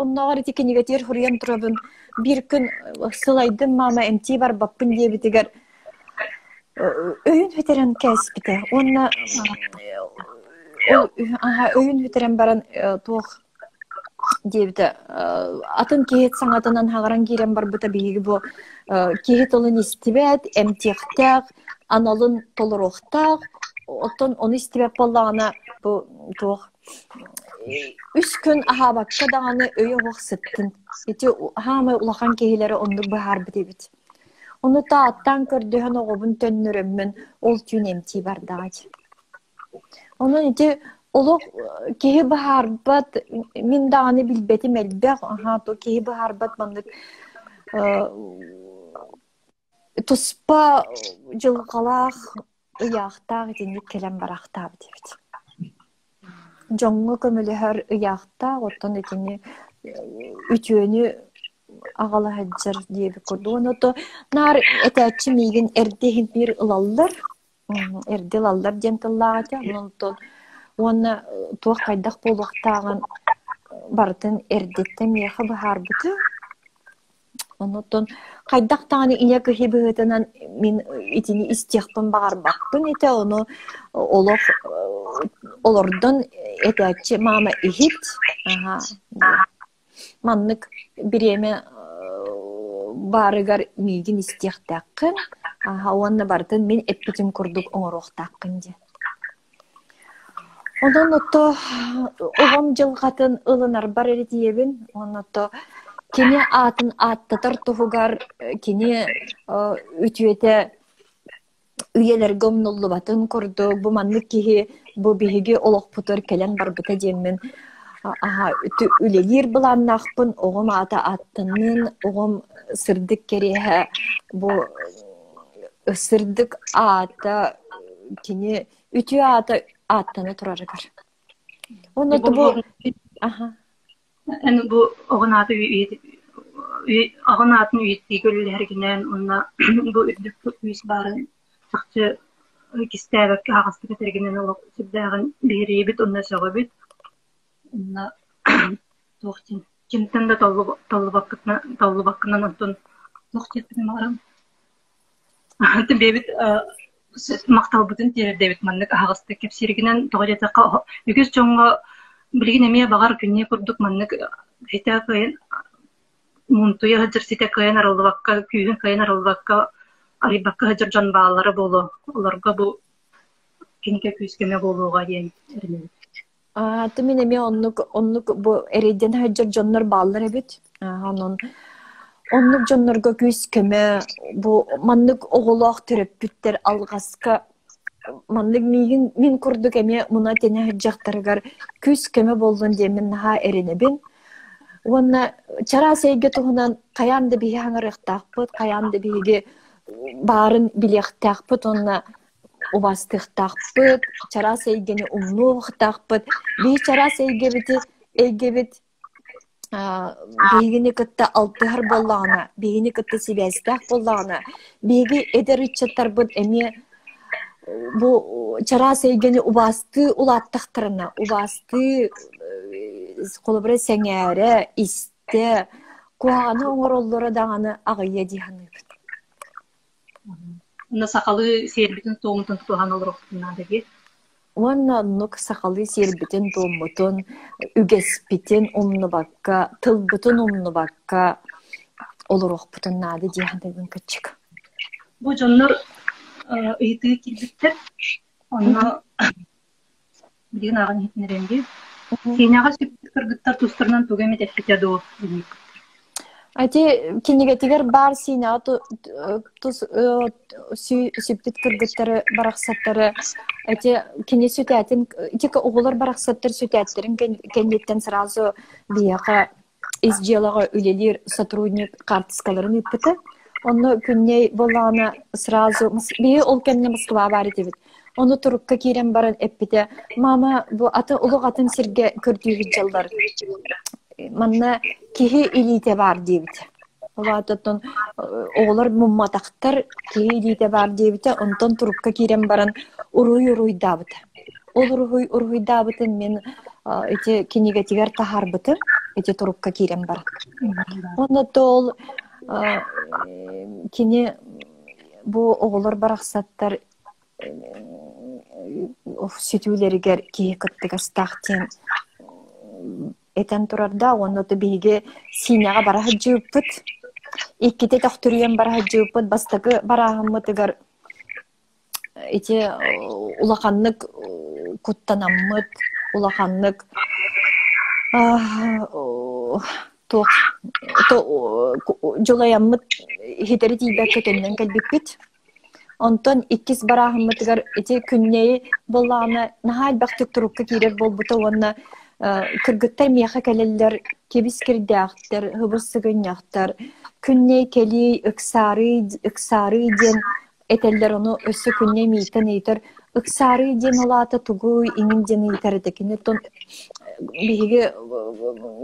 оннооҕор ити кинигэтигэр суруйан турабын биир күн сылайдым маама эмтии барбаппын диэбитигэр өйүн сүтэрэн кээспитэ уонна аха өйүн сүтэрэн баран туох диэбитэ атын киһи саҥатынан хаҕаран киирэн барбыта биһиги бу киһи тылын истибэт эмтиэхтээх аналын толоруохтаах оттон ону истибэт буоллаҕына бу туох үс күн аһаабакка даҕаны өйө оһох сыттын ити хаамай улахан киһилэри оннук быһаарбыт эбит ону тааттаан көрдөһөн оҕобун төннөрөммүн ол түүн эмтии бардаҕа Онон ити олох киһи быһаарбат, мин даҕаны билбэтим элбэх, аһаа, то киһи быһаарбат маннык туспа дьылҕалаах, ыйаахтаах итинник кэлэн бараахтаабыт эбит. Дьоҥҥо көмөлөһөр ыйаахтаах, оттон итини үтүөнү аҕала сылдьар диэбит курдук. Ону то наар этээччи миигин эрдэ иһин биир ылаллар, Эрдэ ылаллар диэн тыллаах этэ. Онтон уонна туох хайдах буолуохтааҕын барытын эрдэттэн миэхэ быһаарбыта. Онтон хайдах даҕаны ийэ киһи быһыытынан мин итини истиэхпин баҕарбаппын этэ. Ону олох олордон этээччи маама иһит аһа Маннык бириэмэ баарыгар миигин истиэхтээххин, аһа уонна барытын мин эппитим курдук оҥоруохтааххын диэн. Онон ото оҕом дьылҕатын ылынарбар эрэ тиийэбин. Уонна ото кини аатын ааттатар туһугар кини үтүөтэ үйэлэргэ умнуллубатын курдук бу маннык киһи бу биһиги олохпутугар кэлэн барбыта диэммин аһа үлэлиир былааннаахпын оҕом аата ааттаннын оҕом сырдык кэриэһэ бу сырдык аата кини үтүө аата ааттана турарыгар уонна бу аха Эн бу оҕон ааты оҕон аатын үйэтитиигэ үлэлэһэргинэн уонна бу үрдүк күүс баарын чахчы кистээбэккэ аһаҕастык этэргинэн олох сүрдээҕин биһириибит уонна сөҕөбүт. Уонна туох диэн. Кимтэн да толлубаккынан онтон туох диэхпин баҕарам. Бэйэбит махталбытын тиэрдэбит маннык аһаҕастык кэпсииргинэн тоҕо диэтэххэ үгүс дьоҥҥо билигин эмиэ баҕар күннүү курдук маннык ситэ кыайан муунтуйа сылдьар ситэ кыайан арыллыбакка күүһүн кыайан арыллыбакка арыйбакка сылдьар дьон бааллара буолуо олорго бу кинигэ күүс-көмө буолуоҕа диэн эрэнэбит. Аты мин эмиэ оннук оннук бу эрэйдэнэ сылдьар дьоннор бааллар эбит. Онон оннук дьоннорго күүс-көмө бу маннык оҕолоох төрөппүттэр алҕаска маннык миигин мин курдук эмиэ муна тэнэ сылдьахтарыгар күүс-көмө буоллун диэммин наһаа эрэнэбин. Уонна чараас эйгэ туһунан хайаан да биһи хаҥарыахтаахпыт, хайаан да биһиги баарын билиэхтээхпит уонна убаастыахтаахпыт, чараас эйгэни умнуохтаахпыт. Биһи чараас эйгэбити эйгэбит биһигини кытта алтыһар буоллаҕына, биһигини кытта сибээстээх буоллаҕына, биһиги эдэр ыччаттарбыт эмиэ бу чараас эйгэни убаастыы улааттахтарына, убаастыы холобура сэҥээрэ, истэ, куһаҕаны оҥороллоро даҕаны аҕыйыа дии саныыбын. Уонна сахалыы сиэрбитин-туоммутун тутуһан олоруохпутун наада дии. Уонна оннук сахалыы сиэрбитин-туоммутун, үгэспитин умнубакка, тылбытын умнубакка олоруохпутун наада дии саныыбын кыччык. Бу дьоннор ыйытыы киирбиттэр. Онно билигин ааҕан иһитиннэриэм дии. Сиэнэҕэ сүппүт кыргыттар тустарынан тугу эмит эппитэ дуо диэбиккит. Ити кинигэтигэр баар Сиинэҕэ тус сүппүт кыргыттары барахсаттары ити кини сүтээтин ити оҕолор барахсаттар сүтээттэрин кэнниттэн сразу биһиэхэ ис дьыалаҕа үлэлиир сотрудник хаартыскаларын ыыппыта. Онно Күннэй буоллаҕына сразу биһи ол кэмҥэ Москва баар этибит. Ону турукка киирэн баран эппитэ: «Мама, бу аты олох атын сиргэ көрдүү сылдьаллар. Манна киһи илиитэ баар» диэбитэ. Ол аата оттон оҕолор мумматахтар, киһи илиитэ баар диэбитэ. Онтон турукка киирэн баран уруй уруйдаабыта. Ол уруһуй уруһуйдаабытын мин ити кинигэтигэр таһаарбытым, ити турукка киирэн баран. Уонна ол кини бу оҕолор барахсаттар сүтүүлэригэр киһи кыттыгастаах диэн этэн турарда уонна то биһиги Сиинэҕэ бара сылдьыбыппыт. Иккитэ төхтүрүйэн бара сылдьыбыппыт. Бастакы барааһыммытыгар ити улаханнык куттанаммыт, улаханнык туох дьулайаммыт иһитэри тиийбэккэ төннөн кэлбиппит. Онтон иккис барааһыммытыгар ити Күннэйи буоллаҕына наһаа элбэхтик турукка киирэр буолбута уонна кыргыттар миэхэ кэлэллэр, кибис кирдээхтэр, хыбыс сыгынньахтар, Күннэй кэлиий, ыксаарый, ыксаарый диэн этэллэр, ону өссө Күннэй миигиттэн ыйытар, ыксаарый диэн ол аата тугуй, иҥин диэн ыйытар этэ. Кини оттон биһиги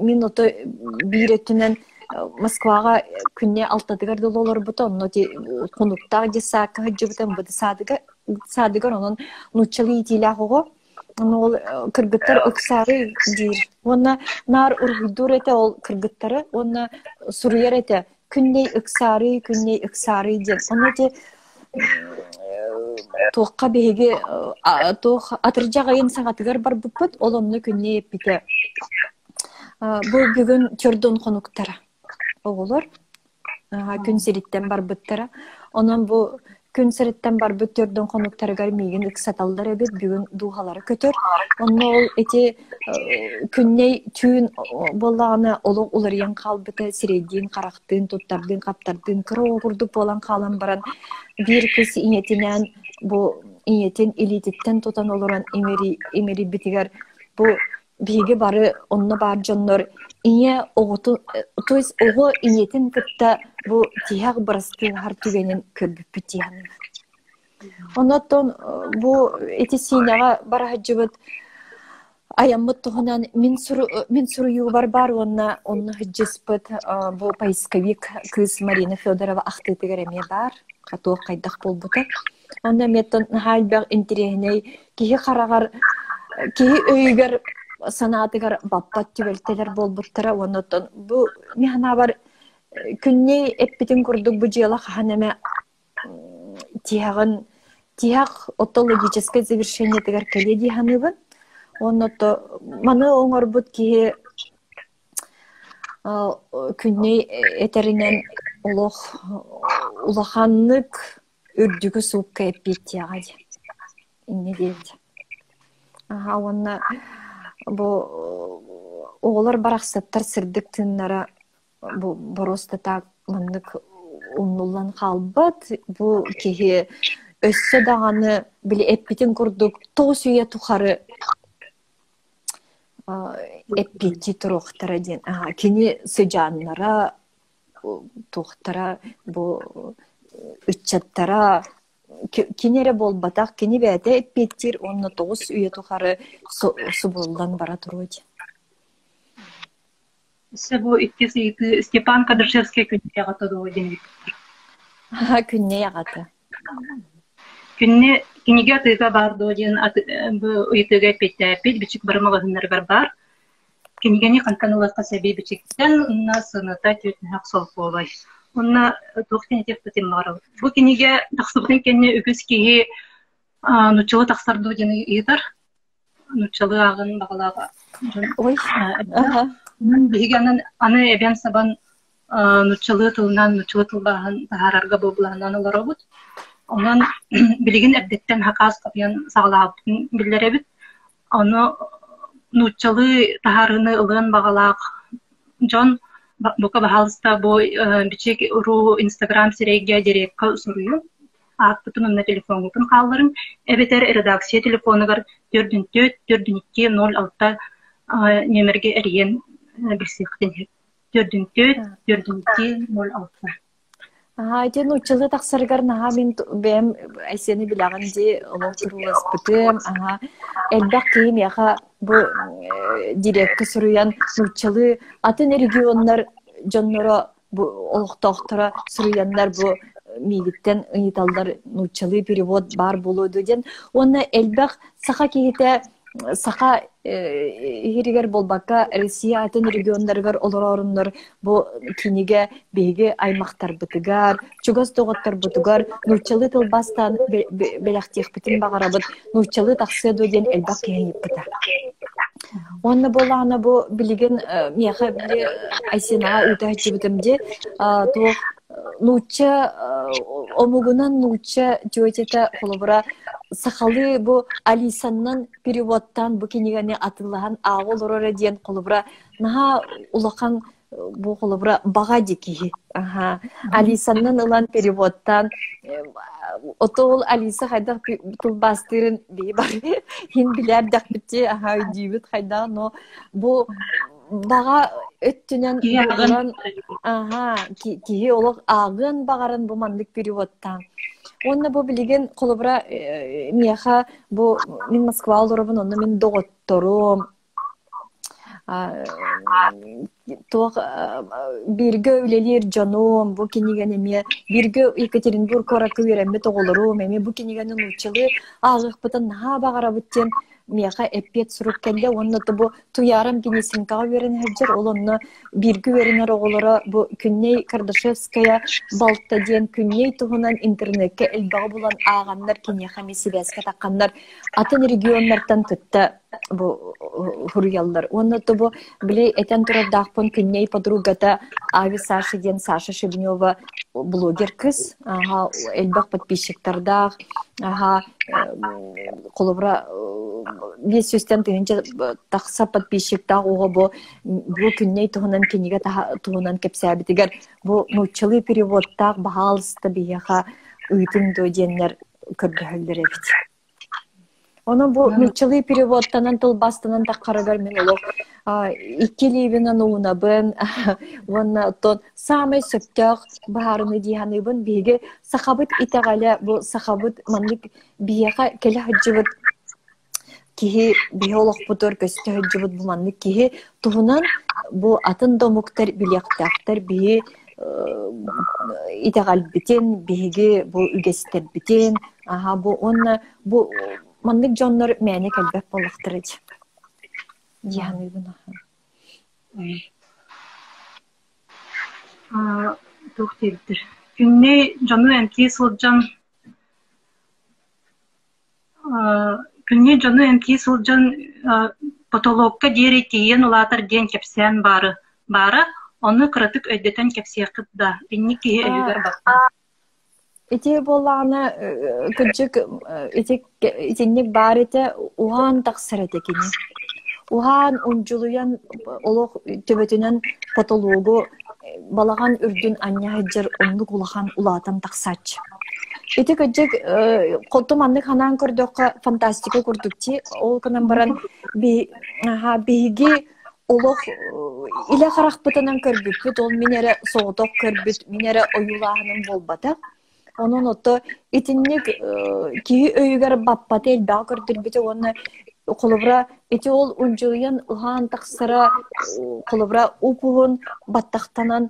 мин ото биир өттүнэн Москваҕа күннэ алтатыгар дылы олорбута, онно ити хонуктаах детсадка сылдьыбыта, МВД саадыгар, саадыгар онон нууччалыы иитиилээх оҕо. Ону ол кыргыттар ыксаары диир. Уонна наар уруһуйдуур этэ ол кыргыттары уонна суруйар этэ күннэй ыксаарый, күннэй ыксаарый диэн. Ону ити туохха биһиги туох атырдьах ыйын саҥатыгар барбыппыт, ол онно күннэй эппитэ Бу бүгүн чордун хонуктара оҕолор күн сириттэн барбыттара. Онон бу күн сириттэн барбыт төрдүн хонуктарыгар миигин ыксаталлар эбит, бүгүн дууһалара көтөр. Онно ол ити күннэй түүн буоллаҕына олох уларыйан хаалбыта, сирэйдиин, харахтыын, туттардыын, хаптардыын кыра оҕо курдук буолан хаалан баран биир кыыс ийэтинээн бу ийэтин илиититтэн тутан олорон имэрийбитигэр бу биһиги бары онно баар дьоннор ийэ оҕотун то есть оҕо ийэтин кытта бу тиһэх бырастыылаһар түгэнин көрбүппүт дии саныыбын. Оннуттан бу ити Сиинэҕэ бара сылдьыбыт айаммыт туһунан мин мин суруйуубар баар уонна онно сылдьыспыт бу поисковик кыыс Марина Федорова ахтыытыгар эмиэ баар туох хайдах буолбута. Онно эмиэ наһаа элбэх интэриэһинэй киһи хараҕар, киһи өйүгэр санаатыгар баппат түбэлтэлэр буолбуттара уонна оттон бу мин санаабар күннэй эппитин курдук бу дьыала хаһан эмэ тиһэҕин тиһэх ото логическай завершениетыгар кэлиэ дии саныыбын. Уонна ото маны оҥорбут киһи күннэй этэринэн олох улаханнык үрдүкү суукка эппиэттиэҕэ диэн. Инньэ диэбит. Аха уонна бу оҕолор барахсаттар сырдык тыыннара бу боруоста так маннык умнуллан хаалбат. Бу киһи өссө даҕаны били эппитин курдук 9 үйэ тухары эппиэттии туруохтара диэн. Кини сыдьааннара туохтара бу ыччаттара кини эрэ буолбатах, кини бэйэтэ эппиэттиир уонна 9 үйэ тухары субуллан бара туруо диэн. Өссө бу иккис ыйытыы Степан Кадршевский Күннэй аҕата дуо диэн ыйыппыттар. Күннэй аҕата. Күннэ кинигэ атыыга баар дуо диэн бу ыйытыыга эппиэттээппит, бичик бары маҕаһыыннарыгар баар. Кинигэни хантан ылыахха сөбүй бичиктэн, уонна сыаната 4 солкуобай. Уонна туох диэн этиэхпитин баҕарабыт. Бу кинигэ тахсыбытын кэннэ үгүс киһи нууччалыы тахсар дуо диэн ыйытар. Нууччалыы ааҕын баҕалаах дьон Ой, Биһиги аны, аны эбэн-сабан нууччалыы тылынан, нууччалыы тылбааһын таһаарарга быыбылаһынан олоробут. Онон билигин эрдэттэн хакаас хапыйан саҕалаабытын биллэрэбит. Ону нууччалыы таһаарыыны ылыан баҕалаах дьон бука баһаалыста бу бичик ру Инстаграм сирэйгэ дирекка суруйуҥ, ааппытын уонна телефоҥҥутун хаалларыҥ, эбэтэр редакция телефонугар 4 4 2 06 нүөмэргэ эрийэн билсиэххитин сөп. 4 4 2 06 Аһаа, ити нууччалыы тахсарыгар наһаа мин бэйэм Айсены билэҕин дии, олох турууласпытым. Аһаа, элбэх киһи миэхэ бу дирекка суруйан нууччалыы атын регионнар дьонноро бу олохтоохторо суруйаннар бу миигиттэн ыйыталлар нууччалыы перевод баар буолуо дуо диэн. Уонна элбэх саха киһитэ саха иһиригэр буолбакка Россия атын регионнарыгар олороруннар бу кинигэ биһиги аймахтарбытыгар, чугас доҕотторбутугар нууччалыы тылбаастаан бэлэхтиэхпитин баҕарабыт, нууччалыы тахсыа дуо диэн элбэх киһи ыйыппыта. Уонна буоллаҕына бу билигин миэхэ били Айсенаҕа ыыта сылдьыбытым дии, туох нуучча омугунан нуучча тетята холобура сахалыы бу Алисаннан переводтаан бу кинигэни атыылаһан ааҕа олороро диэн холобура наһаа улахан бу холобура баҕа ди киһи. Аха. Алисаннан ылан переводтаан ото ол Алиса хайдах тылбаастыырын биһи бары хин билээрдэхпит аха өйдүүбүт хайдах но бу баҕа өттүнэн буолан аха киһи олох ааҕыан баҕаран бу маннык переводтаан уонна бу билигин холобура миэхэ бу мин Москва олоробун онно мин доҕотторум туох бииргэ үлэлиир дьонум бу кинигэни эмиэ бииргэ Екатеринбург куоракка үөрэммит оҕолорум эмиэ бу кинигэни нууччалыы ааҕыахпытын наһаа баҕарабыт диэн миэхэ эппиэт сурук кэллэ уонна бу Туйаарам Генисенкоҕа үөрэнэ сылдьар, ол онно бииргэ үөрэнэр оҕолоро бу Күннэй Кардашевская балта диэн Күннэй туһунан интернеккэ элбэҕи булан ааҕаннар киниэхэ эмиэ сибээскэ тахханнар атын регионнартан кытта бу суруйаллар. Уонна то бу били этэн турардаахпын Күннэй подругата Ави Саша диэн Саша Шебнева блогер кыз, аха элбэх подписчиктардаах, аха холобура 500-тэн тыһыынча тахса подписчиктаах оҕо бу бу күннэй туһунан кинигэ туһунан кэпсээбитигэр бу нууччалыы переводтаах баһаалыста биһиэхэ ыытыҥ дуо диэннэр көрдөһөллөр эбит. Онон бу нууччалыы переводтанан тылбаастанан таххарыгар мин олох икки илиибинэн уунабын уонна оттон саамай сөптөөх быһаарыныы дии саныыбын. Биһиги сахабыт итэҕэлэ бу сахабыт маннык биһиэхэ кэлэ сылдьыбыт киһи биһи олохпутугар көстө сылдьыбыт бу маннык киһи туһунан бу атын да омуктар билиэхтээхтэр биһи итэҕэлбитин биһиги бу үгэстэрбитин аха бу уонна бу маннык дьоннор мээнэ кэлбэт буоллахтара дии. Дии саныыбын. Туох диэбиттэр Күннэй дьону эмтии сылдьан Күннэй дьону эмтии сылдьан потолокка диэри тиийэн улаатар диэн кэпсээн баары баара, ону кыратык өйдөтөн кэпсиэххит да, инник киһи өйүгэр баппат. Ити буоллаҕына, кырдьык, ити итинник баар этэ, уһаан тахсар этэ кини. Уһаан, ундьулуйан олох төбөтүнэн потолуогу балаҕан үрдүн анньа сылдьар оннук улахан улаатан тахсааччы. Ити кырдьык, хоту маннык ханаан көрдөххө фантастика курдук дии. Ол гынан баран биһиги олох илэ харахпытынан көрбүппүт, ол мин эрэ соҕотох көрбүт, мин эрэ ойуулааһыным буолбатах. Онон ото итинник киһи өйүгэр баппата элбэҕи көрдөрбүтэ уонна холобура ити ол ундьуйан уһаан тахсара холобура уп-уһун баттахтанан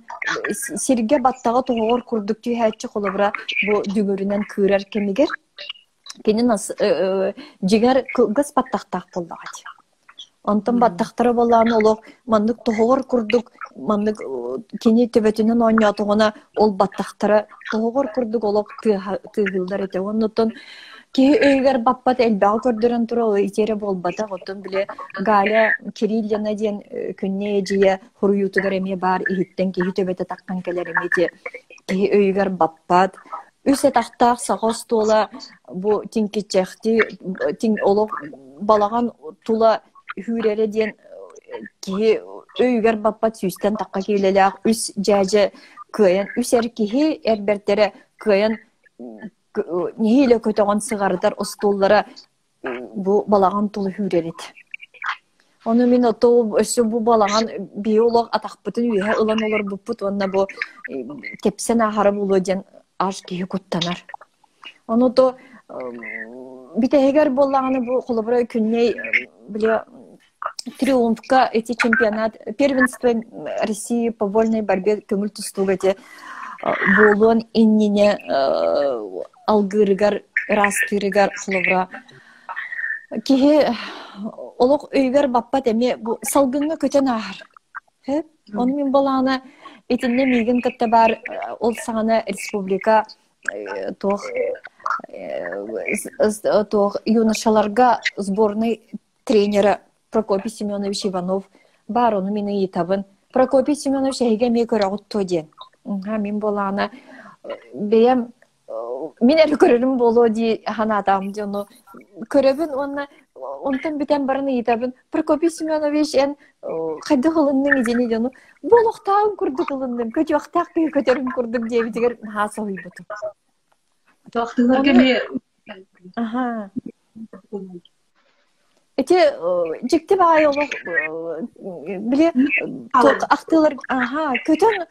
сиргэ баттаҕа тоһоҕор курдук түһээччи холобура бу дүҥүрүнэн кыырар кэмигэр кини дьиҥэр кылгас баттахтаах буоллаҕа дии. Онтон баттахтара буоллаҕына олох маннык тоһоҕор курдук маннык кини төбөтүнэн оонньоотоҕуна ол баттахтара тоһоҕор курдук олох тыаһыыллар этэ. Уонна оттон киһи өйүгэр баппат элбэҕи көрдөрөн турар ол ити эрэ буолбатах. Оттон били Галя Кириллина диэн күннэй эдьиийэ хоруйуутугар эмиэ баар иһиттэн киһи төбөтө таххан кэлэр эмиэ ити киһи өйүгэр баппат. Үс атахтаах саха остуола бу тиҥкиччэхтии олох балаҕан тула үүрэрэ диэн киһи өйүгэр баппат сүүстэн тахха киилэлээх үс дьээдьэ кыайан үс эр киһи эр бэртэрэ кыайан нэһиилэ көтөҕөн сыҕарытар остуоллара бу балаҕан тула үүрэр этэ. Ону мин ото өссө бу балаҕан биһи олох атахпытын үөһэ ылан олорбуппут уонна бу тэпсэн ааһара буолуо диэн аж киһи куттанар. Ону то бүтэһигэр буоллаҕына бу холобура күннэй били триумфка эти чемпионат первенство России по вольной борьбе көҥүл тустууга эти буолуон иннинэ алгыырыгар ыраастыырыгар холобура киһи олох өйүгэр баппат эмиэ бу салгыҥҥа көтөн ааһар. Ону мин балаана итиннэ миигин кытта баар ол саҕана республика туох туох юношаларга сборный тренера Прокопий Семенович Иванов баар ону мин ыйытабын. Прокопий Семенович эһиги эмиэ көрөҕүт дуо диэн. Мин буолаана бэйэм мин эрэ көрөрүм буолуо дии санаатаҕым дии ону көрөбүн уонна онтон бүтэн баран ыйытабын Прокопий Семенович эн хайдах ылынныҥ итини дьону буолуохтааҕын курдук ылынным көтүөхтээх киһи көтөрүн курдук диэбитигэр наһаа соһуйбутум. Туохтууларга эмиэ Аха. Ити дьикти баай олох били ахтыылар аха көтөн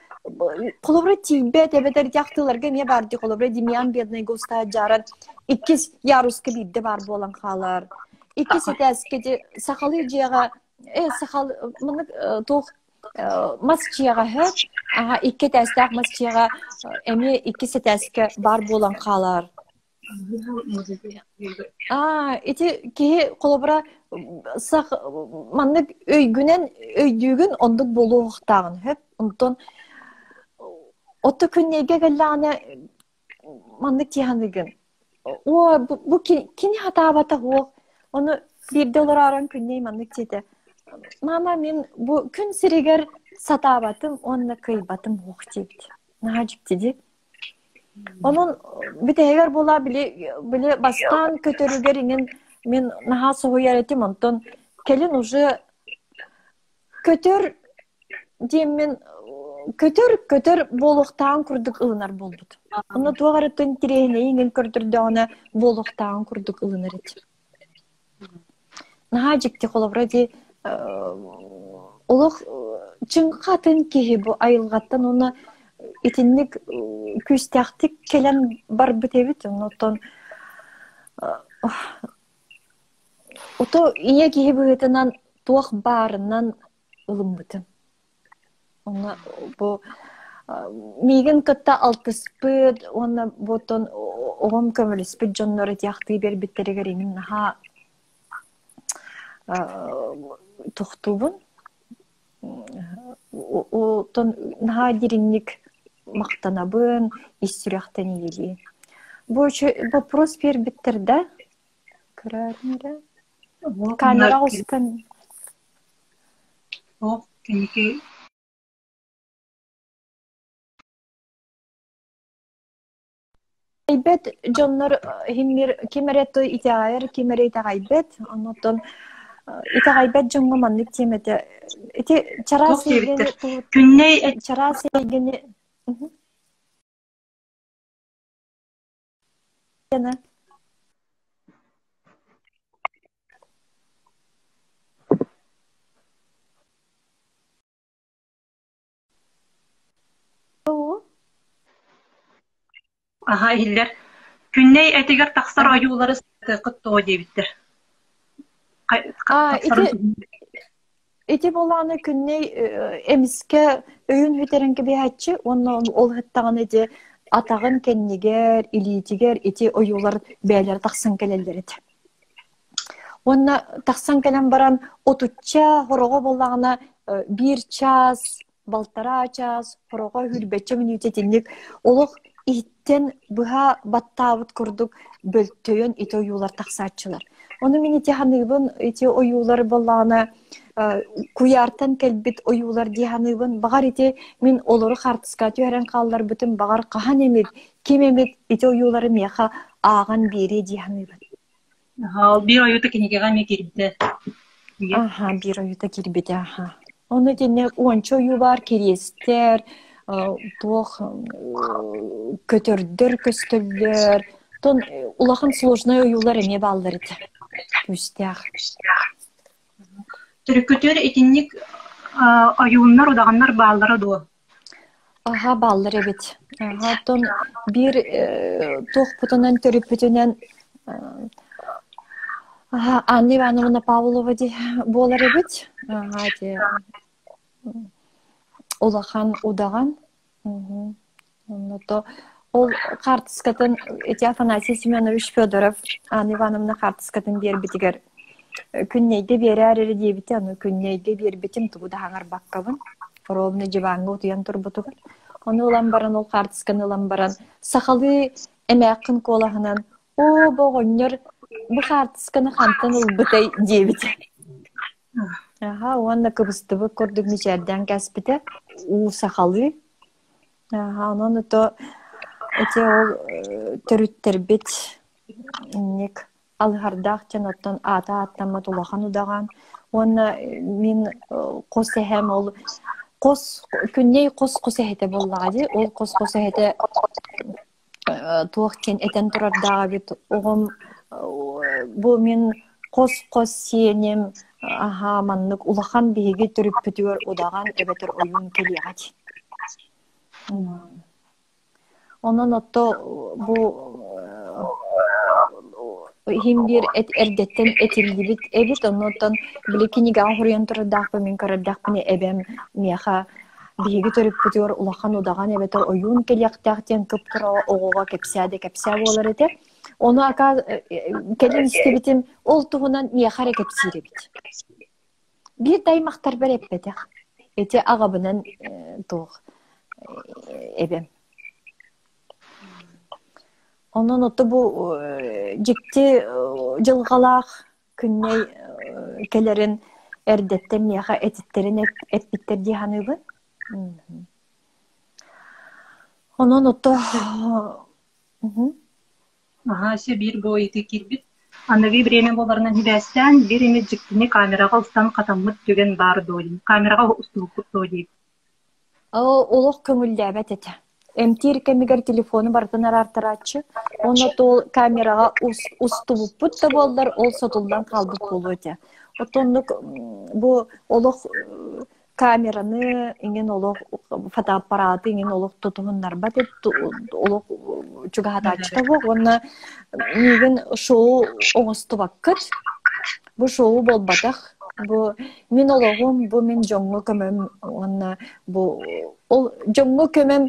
холобура тиийбэт эбэтэр ити ахтыыларга эмиэ баар дии холобура Демьян бедный густаа дьааран иккис яруска биирдэ баар буолан хаалар иккис этээскэ ити сахалыы дьиэҕэ э сахал маннык туох мас дьиэҕэ һөп аха икки этээстээх мас дьиэҕэ эмиэ иккис этээскэ баар буолан хаалар Аа, ити киһи холобура сах маннык өйгүнэн өйдүүгүн оннук буолуохтааҕын сөп. Онтон отто күннэйгэ кэллэҕинэ маннык тиһаныгын. О, бу кини хатаабата уох. Ону биирдэ олороорон күннэй маннык диэтэ. Мама мин бу күн сиригэр сатаабатым уонна кыайбатым уох диэбит. Наһаа дьикти дии. Онон бүтэһигэр буолаа били били бастаан көтөрүгэр иҥин мин наһаа соһуйар этим онтон кэлин уже көтөр диэммин көтөр көтөр буолуохтааҕын курдук ылынар буолбут. Онно туох эрэ интириэһинэйи иҥин көрдөрдөҕүнэ буолуохтааҕын курдук ылынар этим. Наһаа дьикти холобура дии олох чыҥха атын киһи бу айылҕаттан уонна итинник күүстээхтик кэлэн барбыт эбит. Оннуттан ото ийэ киһи быһыытынан туох баарынан ылыммытым. Онно бу миигин кытта алтыспыт уонна буотон оҕом көмөлөспүт дьоннор итиэхтии биэрбиттэригэр иҥин наһаа тохтуубун. Оттон наһаа дириҥник махтанабын, ис сүрэхтэн иилии. Бу вопрос биэрбиттэр да? Көрөөрүн эрэ. Камера устан. Ол кэнники Итэҕэйбэт дьоннор иһиммир ким эрэ итэҕэйэр, ким эрэ итэҕэйбэт. Оннуттан итэҕэйбэт дьоҥҥо маннык тиэмэтэ ити чараас эйгэни Күннэй чараас эйгэни Аһа иһиллэр. Күннэй этигэр тахсар ойуулары сатыаххыт дуо диэбиттэр. А ити ити буолааны Күннэй эмискэ өйүн бүтэрэн кэбиһээччи уонна ол ыһыттаҕына ити атаҕын кэннигэр, илиитигэр ити ойуулар бэйэлэрэ тахсан кэлэллэр этэ. Уонна тахсан кэлэн баран отучча хороҕо буоллаҕына биир чаас, балтараа чаас, хороҕо сүүрбэччэ мүнүүтэ итинник олох иһиттэн быһа баттаабыт курдук бөлтөйөн ити ойуулар тахсааччылар. Ону мин ити саныыбын, ити ойуулар буоллаҕына куйаартан кэлбит ойуулар дии саныыбын. Баҕар ити мин олору хаартыскаҕа түһэрэн хаалларбытым, баҕар хаһан эмит, ким эмит ити ойуулары миэхэ ааҕан биэриэ дии саныыбын. Аха, ол биир ойуута кинигэҕэ эмиэ киирбитэ. Аха, биир ойуута киирбитэ, аха. Ону итиннэ уонча ойуу баар кириэстэр, туох көтөрдөр көстөллөр. Тон улахан сложнай ойуулар эмиэ бааллар этэ. Күүстээх. Төрүккүтүөр итинник ойууннар, удаҕаннар бааллара дуо? Аһа бааллар эбит. Аһа оттон биир туохпутунан төрүппүтүнэн аһа Анна Ивановна Павлова дии буолар эбит. Аһа ити улахан удаҕан. Онно то ол хаартыскатын ити Афанасий Семенович Федоров Анна Ивановна хаартыскатын биэрбитигэр күннэйгэ биэрээр эрэ диэбитэ, ону күннэйгэ биэрбитим тугу да хаҥарбаккабын. Ровно дьыбааҥҥа утуйан турбутугар. Ону ылан баран, ол хаартысканы ылан баран, сахалыы эмээххин куолаһынан «Оо, бу оҕонньор бу хаартысканы хантан ылбытай?» диэбитэ. Аха, уонна кыбыстыбыт курдук мичээрдээн кээспитэ. Уу сахалыы. Аха, онон ото ити ол төрүттэрбит инник алыһардаах диэн оттон аата ааттаммат улахан удаҕан уонна мин хос эһэм ол хос күннэй хос-хос эһэтэ буоллаҕа дии ол хос-хос эһэтэ туох диэн этэн турардаах эбит оҕом бу мин хос-хос сиэним аһаа маннык улахан биһиги төрүппүтүгэр удаҕан эбэтэр ойуун кэлиэҕэ дии Онон отто бу иһин биир эрдэттэн этиллибит эбит, оннуттан били кинигэҕэ хоруйан турардаахпын мин көрөрдөхпүнэ эбэм миэхэ биһиги төрүппүтүгэр улахан удаҕан эбэтэр ойуун кэлиэхтээх диэн кып-кыра оҕоҕо кэпсээ да кэпсээ буолар этэ. Ону ака кэлин истибитим ол туһунан миэхэ эрэ кэпсиир эбит. Биир да аймахтарбар эппэтэх. Ити аҕабынан туох эбэм. Онон ото бу дьикти дьылҕалаах күннэй кэлэрин эрдэттэн миэхэ этиттэрин эппиттэр дии саныыбын. Онон ото Аһаа, өссө биир бу ыйытыы киирбит. Аныгы бириэмэ буоларынан сибээстээн, биир эмит дьиктини камераҕа устан хатаммыт түгэн баар дуо диэн. Камераҕа устубуккут дуо диир. Олох көҥүллээбэт этэ. Эмтиир кэмигэр телефону барытын араартарааччы. Уонна ол камераҕа устубуппут да буоллар, ол сотуллан хаалбыт буолуо этэ. Оттоннук бу олох камераны иҥин олох фотоаппараты иҥин олох тутуһуннарбат олох чугаһатааччыта суох уонна миигин шоу оҥостубаккыт бу шоу буолбатах бу мин олоҕум бу мин дьоҥҥо көмөм уонна бу ол дьоҥҥо көмөм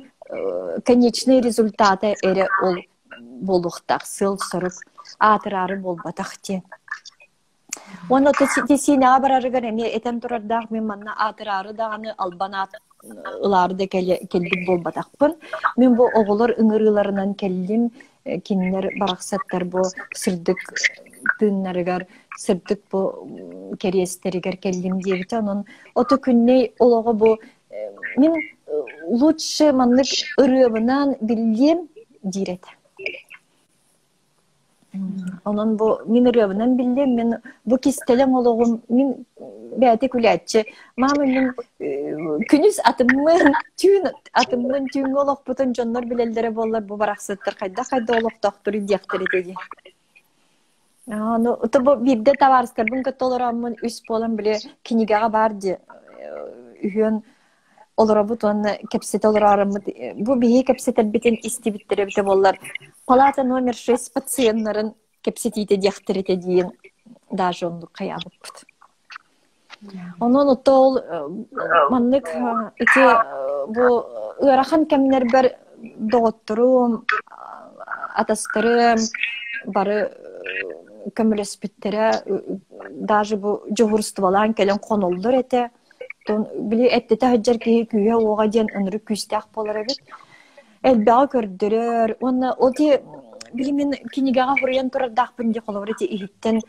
конечный результата эрэ ол буолуохтаах сыал-сорук аатыраары буолбатах диэн. Уонна сиинэҕэ барарыгар эмиэ этэн турардаах мин манна аатыраары даҕаны албан аат ылаары да кэлбит буолбатахпын. Мин бу оҕолор ыҥырыыларынан кэллим, кинилэр барахсаттар бу сырдык тыыннарыгар, сырдык бу кэриэстэригэр кэллим диэбитэ. Онон ото күннэй олоҕо бу мин лучше маннык ырыабынан биллиэм диир этэ. Онон бу мин ырыабынан биллим, мин бу кистэлэҥ олоҕум, мин бэйэтэ күлээччи. Мама мин күнүс атыммын, түүн атыммын, түүҥҥү олохпутун дьоннор билэллэрэ буоллар бу барахсаттар хайдах-хайдах олохтоохторуй диэхтэр этэ дии. Аны бу биирдэ табаарыстарбын кытта олороммун үс буолан били кинигэҕэ баар дии үһүөн олоробут уонна кэпсэтэ олороороммут бу биһиги кэпсэтэрбитин истибиттэрэ эбитэ буоллар палата номер 6 пациеннарын кэпсэтиитэ диэхтэр этэ диэн даже оннук хайаабыппыт. Онон ол маннык ити бу ыарахан кэмнэрбэр доҕотторум, атастарым бары көмөлөспүттэрэ, даже бу дьуһуурустубалаан кэлэн хоноллор этэ. Били эттэтэ сылдьар киһи күүһэ-уоҕа диэн ынырык күүстээх буолар эбит. Элбэҕи көрдөрөр уонна ол ти били мин кинигэҕэ суруйан турардаахпын дии холобур ити иһиттэн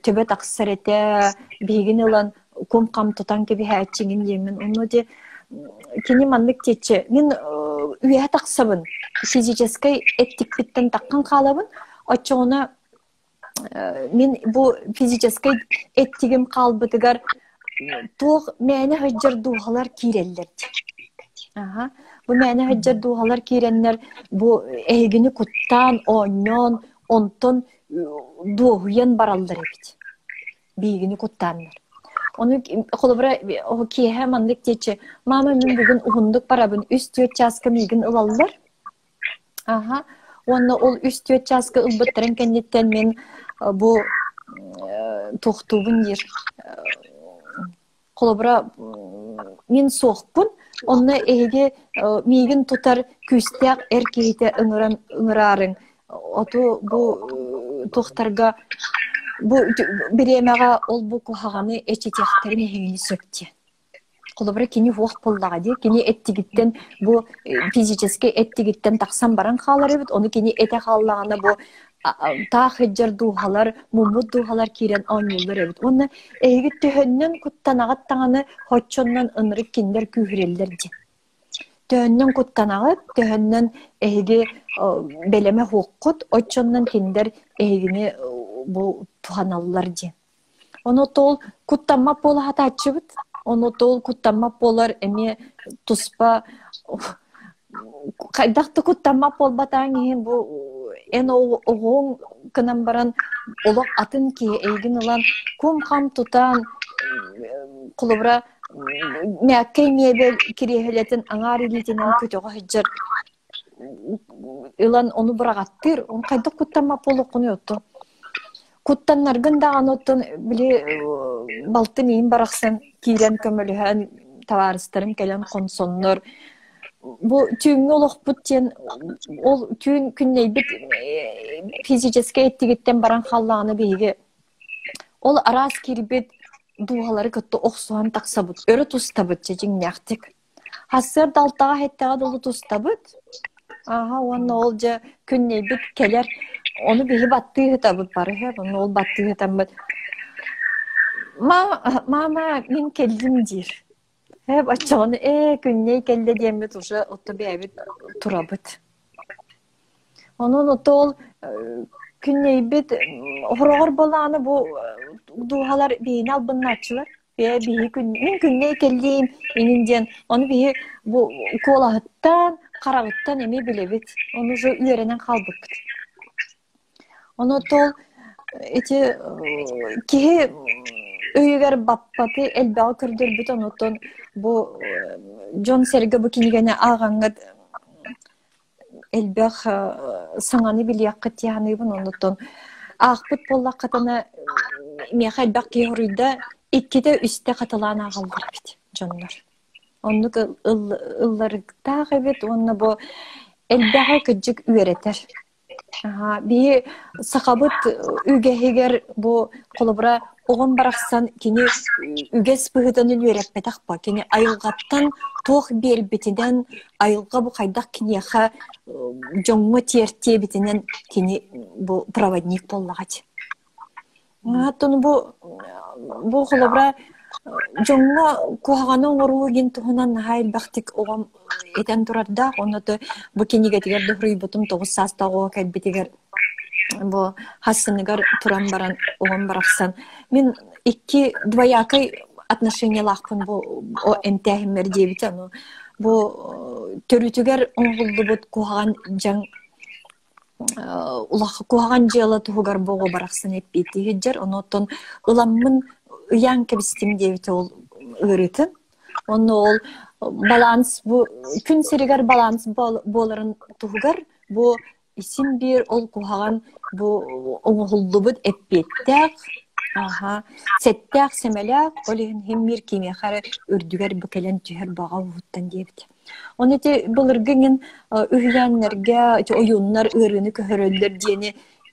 төбө тахсар этэ, биһигини ылан кум-хам тутан кэбиһээччиҥин диэммин. Онно ити кини маннык диэччи мин үөһэ тахсабын, физическэй эттикпиттэн таххан хаалабын, оччоҕуна мин бу физическэй эттигим хаалбытыгар туох мээнэ сылдьар дууһалар киирэллэр дии. Аха. Бу мээнэ сылдьар дууһалар киирэннэр бу эһигини куттаан, оонньоон, онтон дуоһуйан бараллар эбит. Биһигини куттааннар. Ону холобура киэһэ маннык диэччи, мама мин бүгүн уһуннук барабын, 3-4 чааска миигин ылаллар. Аха. Уонна ол 3-4 чааска ылбыттарын кэнниттэн мин бу туохтуубун диир холобура мин суохпун онно эһиги миигин тутар күүстээх эр киһитэ ыҥыран ыҥыраарыҥ оту бу туохтарга бу бириэмэҕэ ол бу куһаҕаны эчитиэхтэрин эһигини сөп диэн Холобура, кини уох буоллаҕа дии, кини эттигиттэн бу физическэй эттигиттэн тахсан баран хаалар эбит, ону кини этэ хааллаҕына бу таах сылдьар дууһалар, муммут дууһалар киирэн оонньууллар эбит. Уонна эһиги төһөннөн куттанаҕыт даҕаны хоччоннон ынырык кинилэр күүһүрэллэр диэн. Төһөннөн куттанаҕыт, төһөннөн эһиги бэлэмэ суоххут, оччоннон кинилэр эһигини бу туһаналлар диэн. Ону тол куттаммат буола сатааччыбыт. Ону тол куттаммат буолар эмиэ туспа хайдах да куттаммат буолбатаҕыҥ иһин бу эн оҕоҥ гынан баран олох атын киһи эйигин ылан кум-хам тутан холобура мээккэй миэбэл кириэһилэтин аҥаар илиитинэн көтөҕө сылдьар ылан ону быраҕаттыыр он хайдах куттаммат буолуоххунуй оттон Куттаннаргын даҕаны оттон били балтым иин барахсан киирэн көмөлөһөн табаарыстарым кэлэн хонсоннор бу түүҥҥү олохпут диэн ол түүн күннэйбит физическэй эттигиттэн баран хааллаҕына биһиги ол араас киирбит дууһалары кытта охсуһан тахсабыт өрө тустабыт дьэ дьиҥнээхтик Сарсыарда алтаҕа-сэттэҕэ дылы тустабыт. Ааһа уонна ол дьэ күннэйбит кэлэр. Ону биһи баттыы сытабыт бары үһү. Онно ол баттыы сытаммыт «Мама, мин кэллим» диир. Ээ оччоҕуна «Ээ, күннэй кэллэ» диэммит уже отто бэйэбит турабыт. Онон ото ол күннэйбит хороҕор буоллаҕына бу дууһалар биһини албыннааччылар. Бэйэ биһи күн мин күннэй кэллиим инин диэн ону биһи бу куолаһыттан, хараҕыттан эмиэ билэбит. Ону уже үөрэнэн хаалбыппыт. Ону тол ити киһи өйүгэр баппаты элбэҕи көрдөрбүт онуттан бу дьон-сэргэ бу кинигэни ааҕаҥҥыт элбэх саҥаны билиэххит дии саныыбын. Оннуттан аахпыт буоллаххытына миэхэ элбэх киһи хоруйда иккитэ-үстэ хатылаан ааҕаллар эбит дьоннор. Оннук ылларыктаах эбит уонна бу элбэҕи кырдьык үөрэтэр. Биһи сахабыт үгэһигэр бу холобура оҕом барахсан кини үгэс быһыытынан үөрэппэтэх ба. Кини айылҕаттан туох биэрбитинэн, айылҕа бу хайдах киниэхэ дьоҥҥо тиэртиэбитинэн кини бу проводник буоллаҕа дии. Оттон бу бу холобура дьоҥҥо куһаҕаны оҥоруу диэн туһунан наһаа элбэхтик оҕом этэн турардаах. Онно бу кинигэтигэр да суруйбутум 9 саастаах оҕо кэлбитигэр бу хассыныгар туран баран оҕом барахсан мин икки двоякай отношениелаахпын бу эмтээһиммэр диэбитэ. Ону бу төрүтүгэр оҥоһуллубут куһаҕан дьаҥ улахан куһаҕан дьыала туһугар буоҕу барахсан эппиэттии сылдьар. Онуоттан ыламмын ыйаан кэбистим диэбитэ ол ыарыытын. Онно ол баланс бу күн сиригэр баланс буоларын туһугар бу исин биир ол куһаҕан бу оҥоһуллубут эппиэттээх аха сэттээх сэмэлээх ол иһин химмир кимиэхэ эрэ үрдүгэр бу кэлэн түһэр баҕа уһуттан диэбит. Оны ити былыргы иҥин үһүйээннэргэ ити ойууннар ыарыыны көһөрөллөр диэни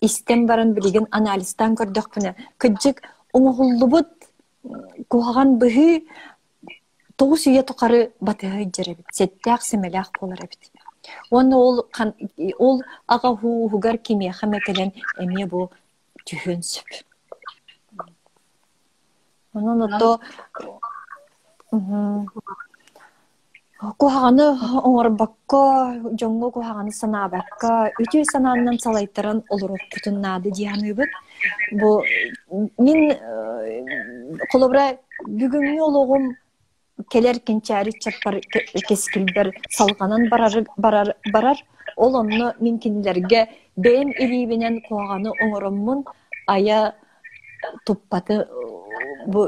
истэн баран билигин анализтаан көрдөхпүнэ, кырдьык оҥоһуллубут куһаҕан быһыы 9 үйэ тухары батыһа сылдьар эбит, сэттээх-сэмэлээх буолар эбит. Уонна ол ол аҕа ууһугар кимиэхэ эмэ кэлэн эмиэ бу түһүөн сөп. Онон ото куһаҕаны оҥорбокко, дьоҥҥо куһаҕаны санаабакка, үтүө санааннан салайтаран олоруохпутун наада дии саныыбын. Бу мин холобура бүгүҥҥү олоҕум кэлэр кэнчээри ыччаппар кэскилбэр салҕанан барар, барар, барар. Ол онно мин кинилэргэ бэйэм илиибинэн куһаҕаны оҥороммун айа туппаты бу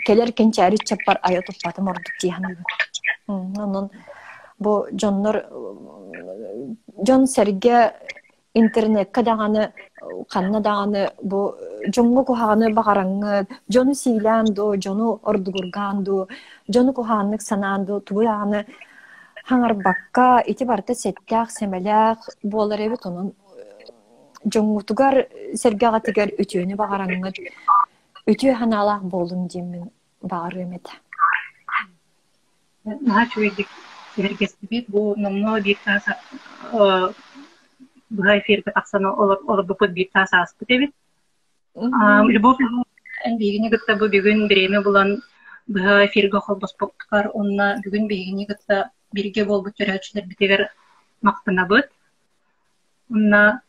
кэлэр кэнчээри ыччаппар айа туппатым ордук дии саныыбын. Онон бу дьоннор дьон-сэргэ интернеккэ даҕаны ханна даҕаны бу дьоҥҥо куһаҕаны баҕараҥҥыт, дьону сиилээн дуу, дьону ордугургаан дуу, дьону куһаҕаннык санаан дуу, тугу даҕаны хаҥарбакка ити барыта сэттээх-сэмэлээх буолар эбит. Онон дьоҥҥутугар сэргэҕитигэр үтүөнү баҕараҥҥыт, үтүө санаалаах буолуҥ диэммин баҕарыам этэ. Наһаа үчүгэйдик сэһэргэстибит. Бу номнуо биир саас быһа эфиргэ тахсан олорбуппут биир саас ааспыт эбит. Любовь эн биһигини кытта бу бүгүн бириэмэ булан быһа эфиргэ холбоспуккар уонна бүгүн биһигини кытта бииргэ буолбут төрөөччүлэрбитигэр махтанабыт. Уонна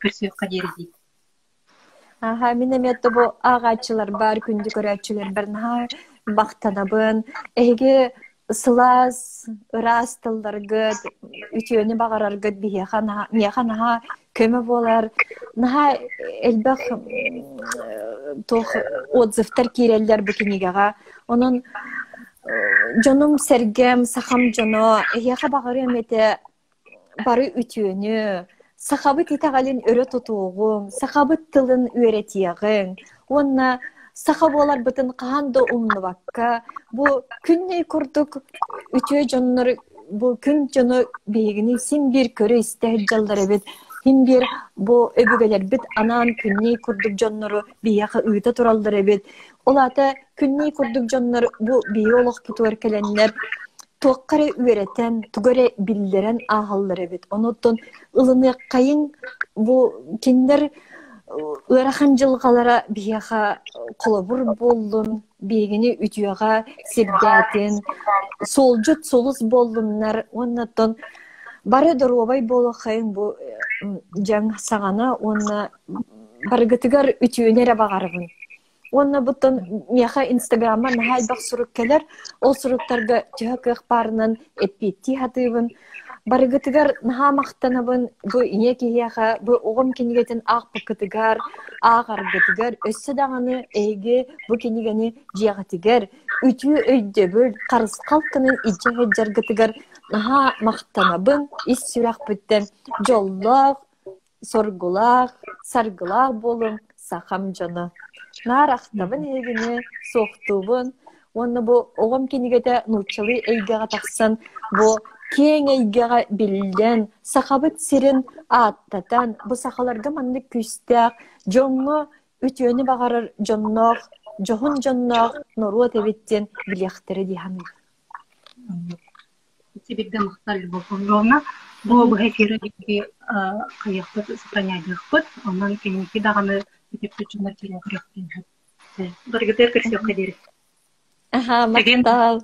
көрсүөххэ диэри дии. Аха, мин эмиэ тобу ааҕааччыларбар, күндү көрөөччүлэрбэр наһаа махтанабын. Эһиги сылаас, ыраас тылларгыт, үтүөнү баҕараргыт биһиэхэ наһаа, миэхэ наһаа көмө буолар. Наһаа элбэх туох отзывтар киирэллэр бу кинигэҕэ. Онон дьонум-сэргэм, сахам дьоно, эһиэхэ баҕарыам этэ бары үтүөнү, сахабыт итэҕэлин өрө тутуоҕуҥ, сахабыт тылын үөрэтиэҕиҥ уонна саха буоларбытын хаһан да умнубакка, бу күннэй курдук үтүө дьоннор бу күн дьоно биһигини син биир көрө-истэ сылдьаллар эбит, син биир бу өбүгэлэрбит анаан күннэй курдук дьоннору биһиэхэ ыыта тураллар эбит. Ол аата күннэй курдук дьоннор бу биһиги олохпутугар кэлэннэр туохха эрэ үөрэтэн, тугу эрэ биллэрэн ааһаллар эбит. Онуттан ылыныаххайыҥ бу кинилэр ыарахан дьылҕалара биһиэхэ холобур буоллун, биһигини үтүөҕэ сирдээтин, суолдьут сулус буоллуннар уонна оттон бары доруобай буолуоххайыҥ бу дьаҥ саҕана уонна барыгытыгар үтүөнү эрэ баҕарабын. Уонна буттан миэхэ Инстаграмма наһаа элбэх сурук кэлэр. Ол суруктарга төһө кыах баарынан эппиэттии сатыыбын. Барыгытыгар наһаа махтанабын бу ийэ киһиэхэ, бу оҕом кинигэтин аахпыккытыгар, ааҕаргытыгар, өссө даҕаны эһиги бу кинигэни дьиэҕитигэр үтүө өйдөбүл, харысхал гынан илдьэ сылдьаргытыгар наһаа махтанабын ис сүрэхпиттэн дьоллоох, соргулаах, саргылаах буолуҥ сахам дьоно. Наар ахтабын эһигини, суохтуубун уонна бу оҕом кинигэтэ нууччалыы эйгэҕэ тахсан, бу киэҥ эйгэҕэ биллэн, Сахабыт сирин ааттатан, бу сахаларга маннык күүстээх дьоҥҥо үтүөнү баҕарар дьонноох, дьоһун дьонноох норуот эбит диэн билиэхтэрэ дии саныыбын. Сибиргэ махтал Любовь Павловна. Бу быһа эфиры биһиги хайыахпыт, сохраняйдыахпыт. Онон кэнники даҕаны бүтүппүт дьоннор киирэн көрүөхтэрин сөп. Барыгытыгар көрсүөххэ диэри. Аха, махтал.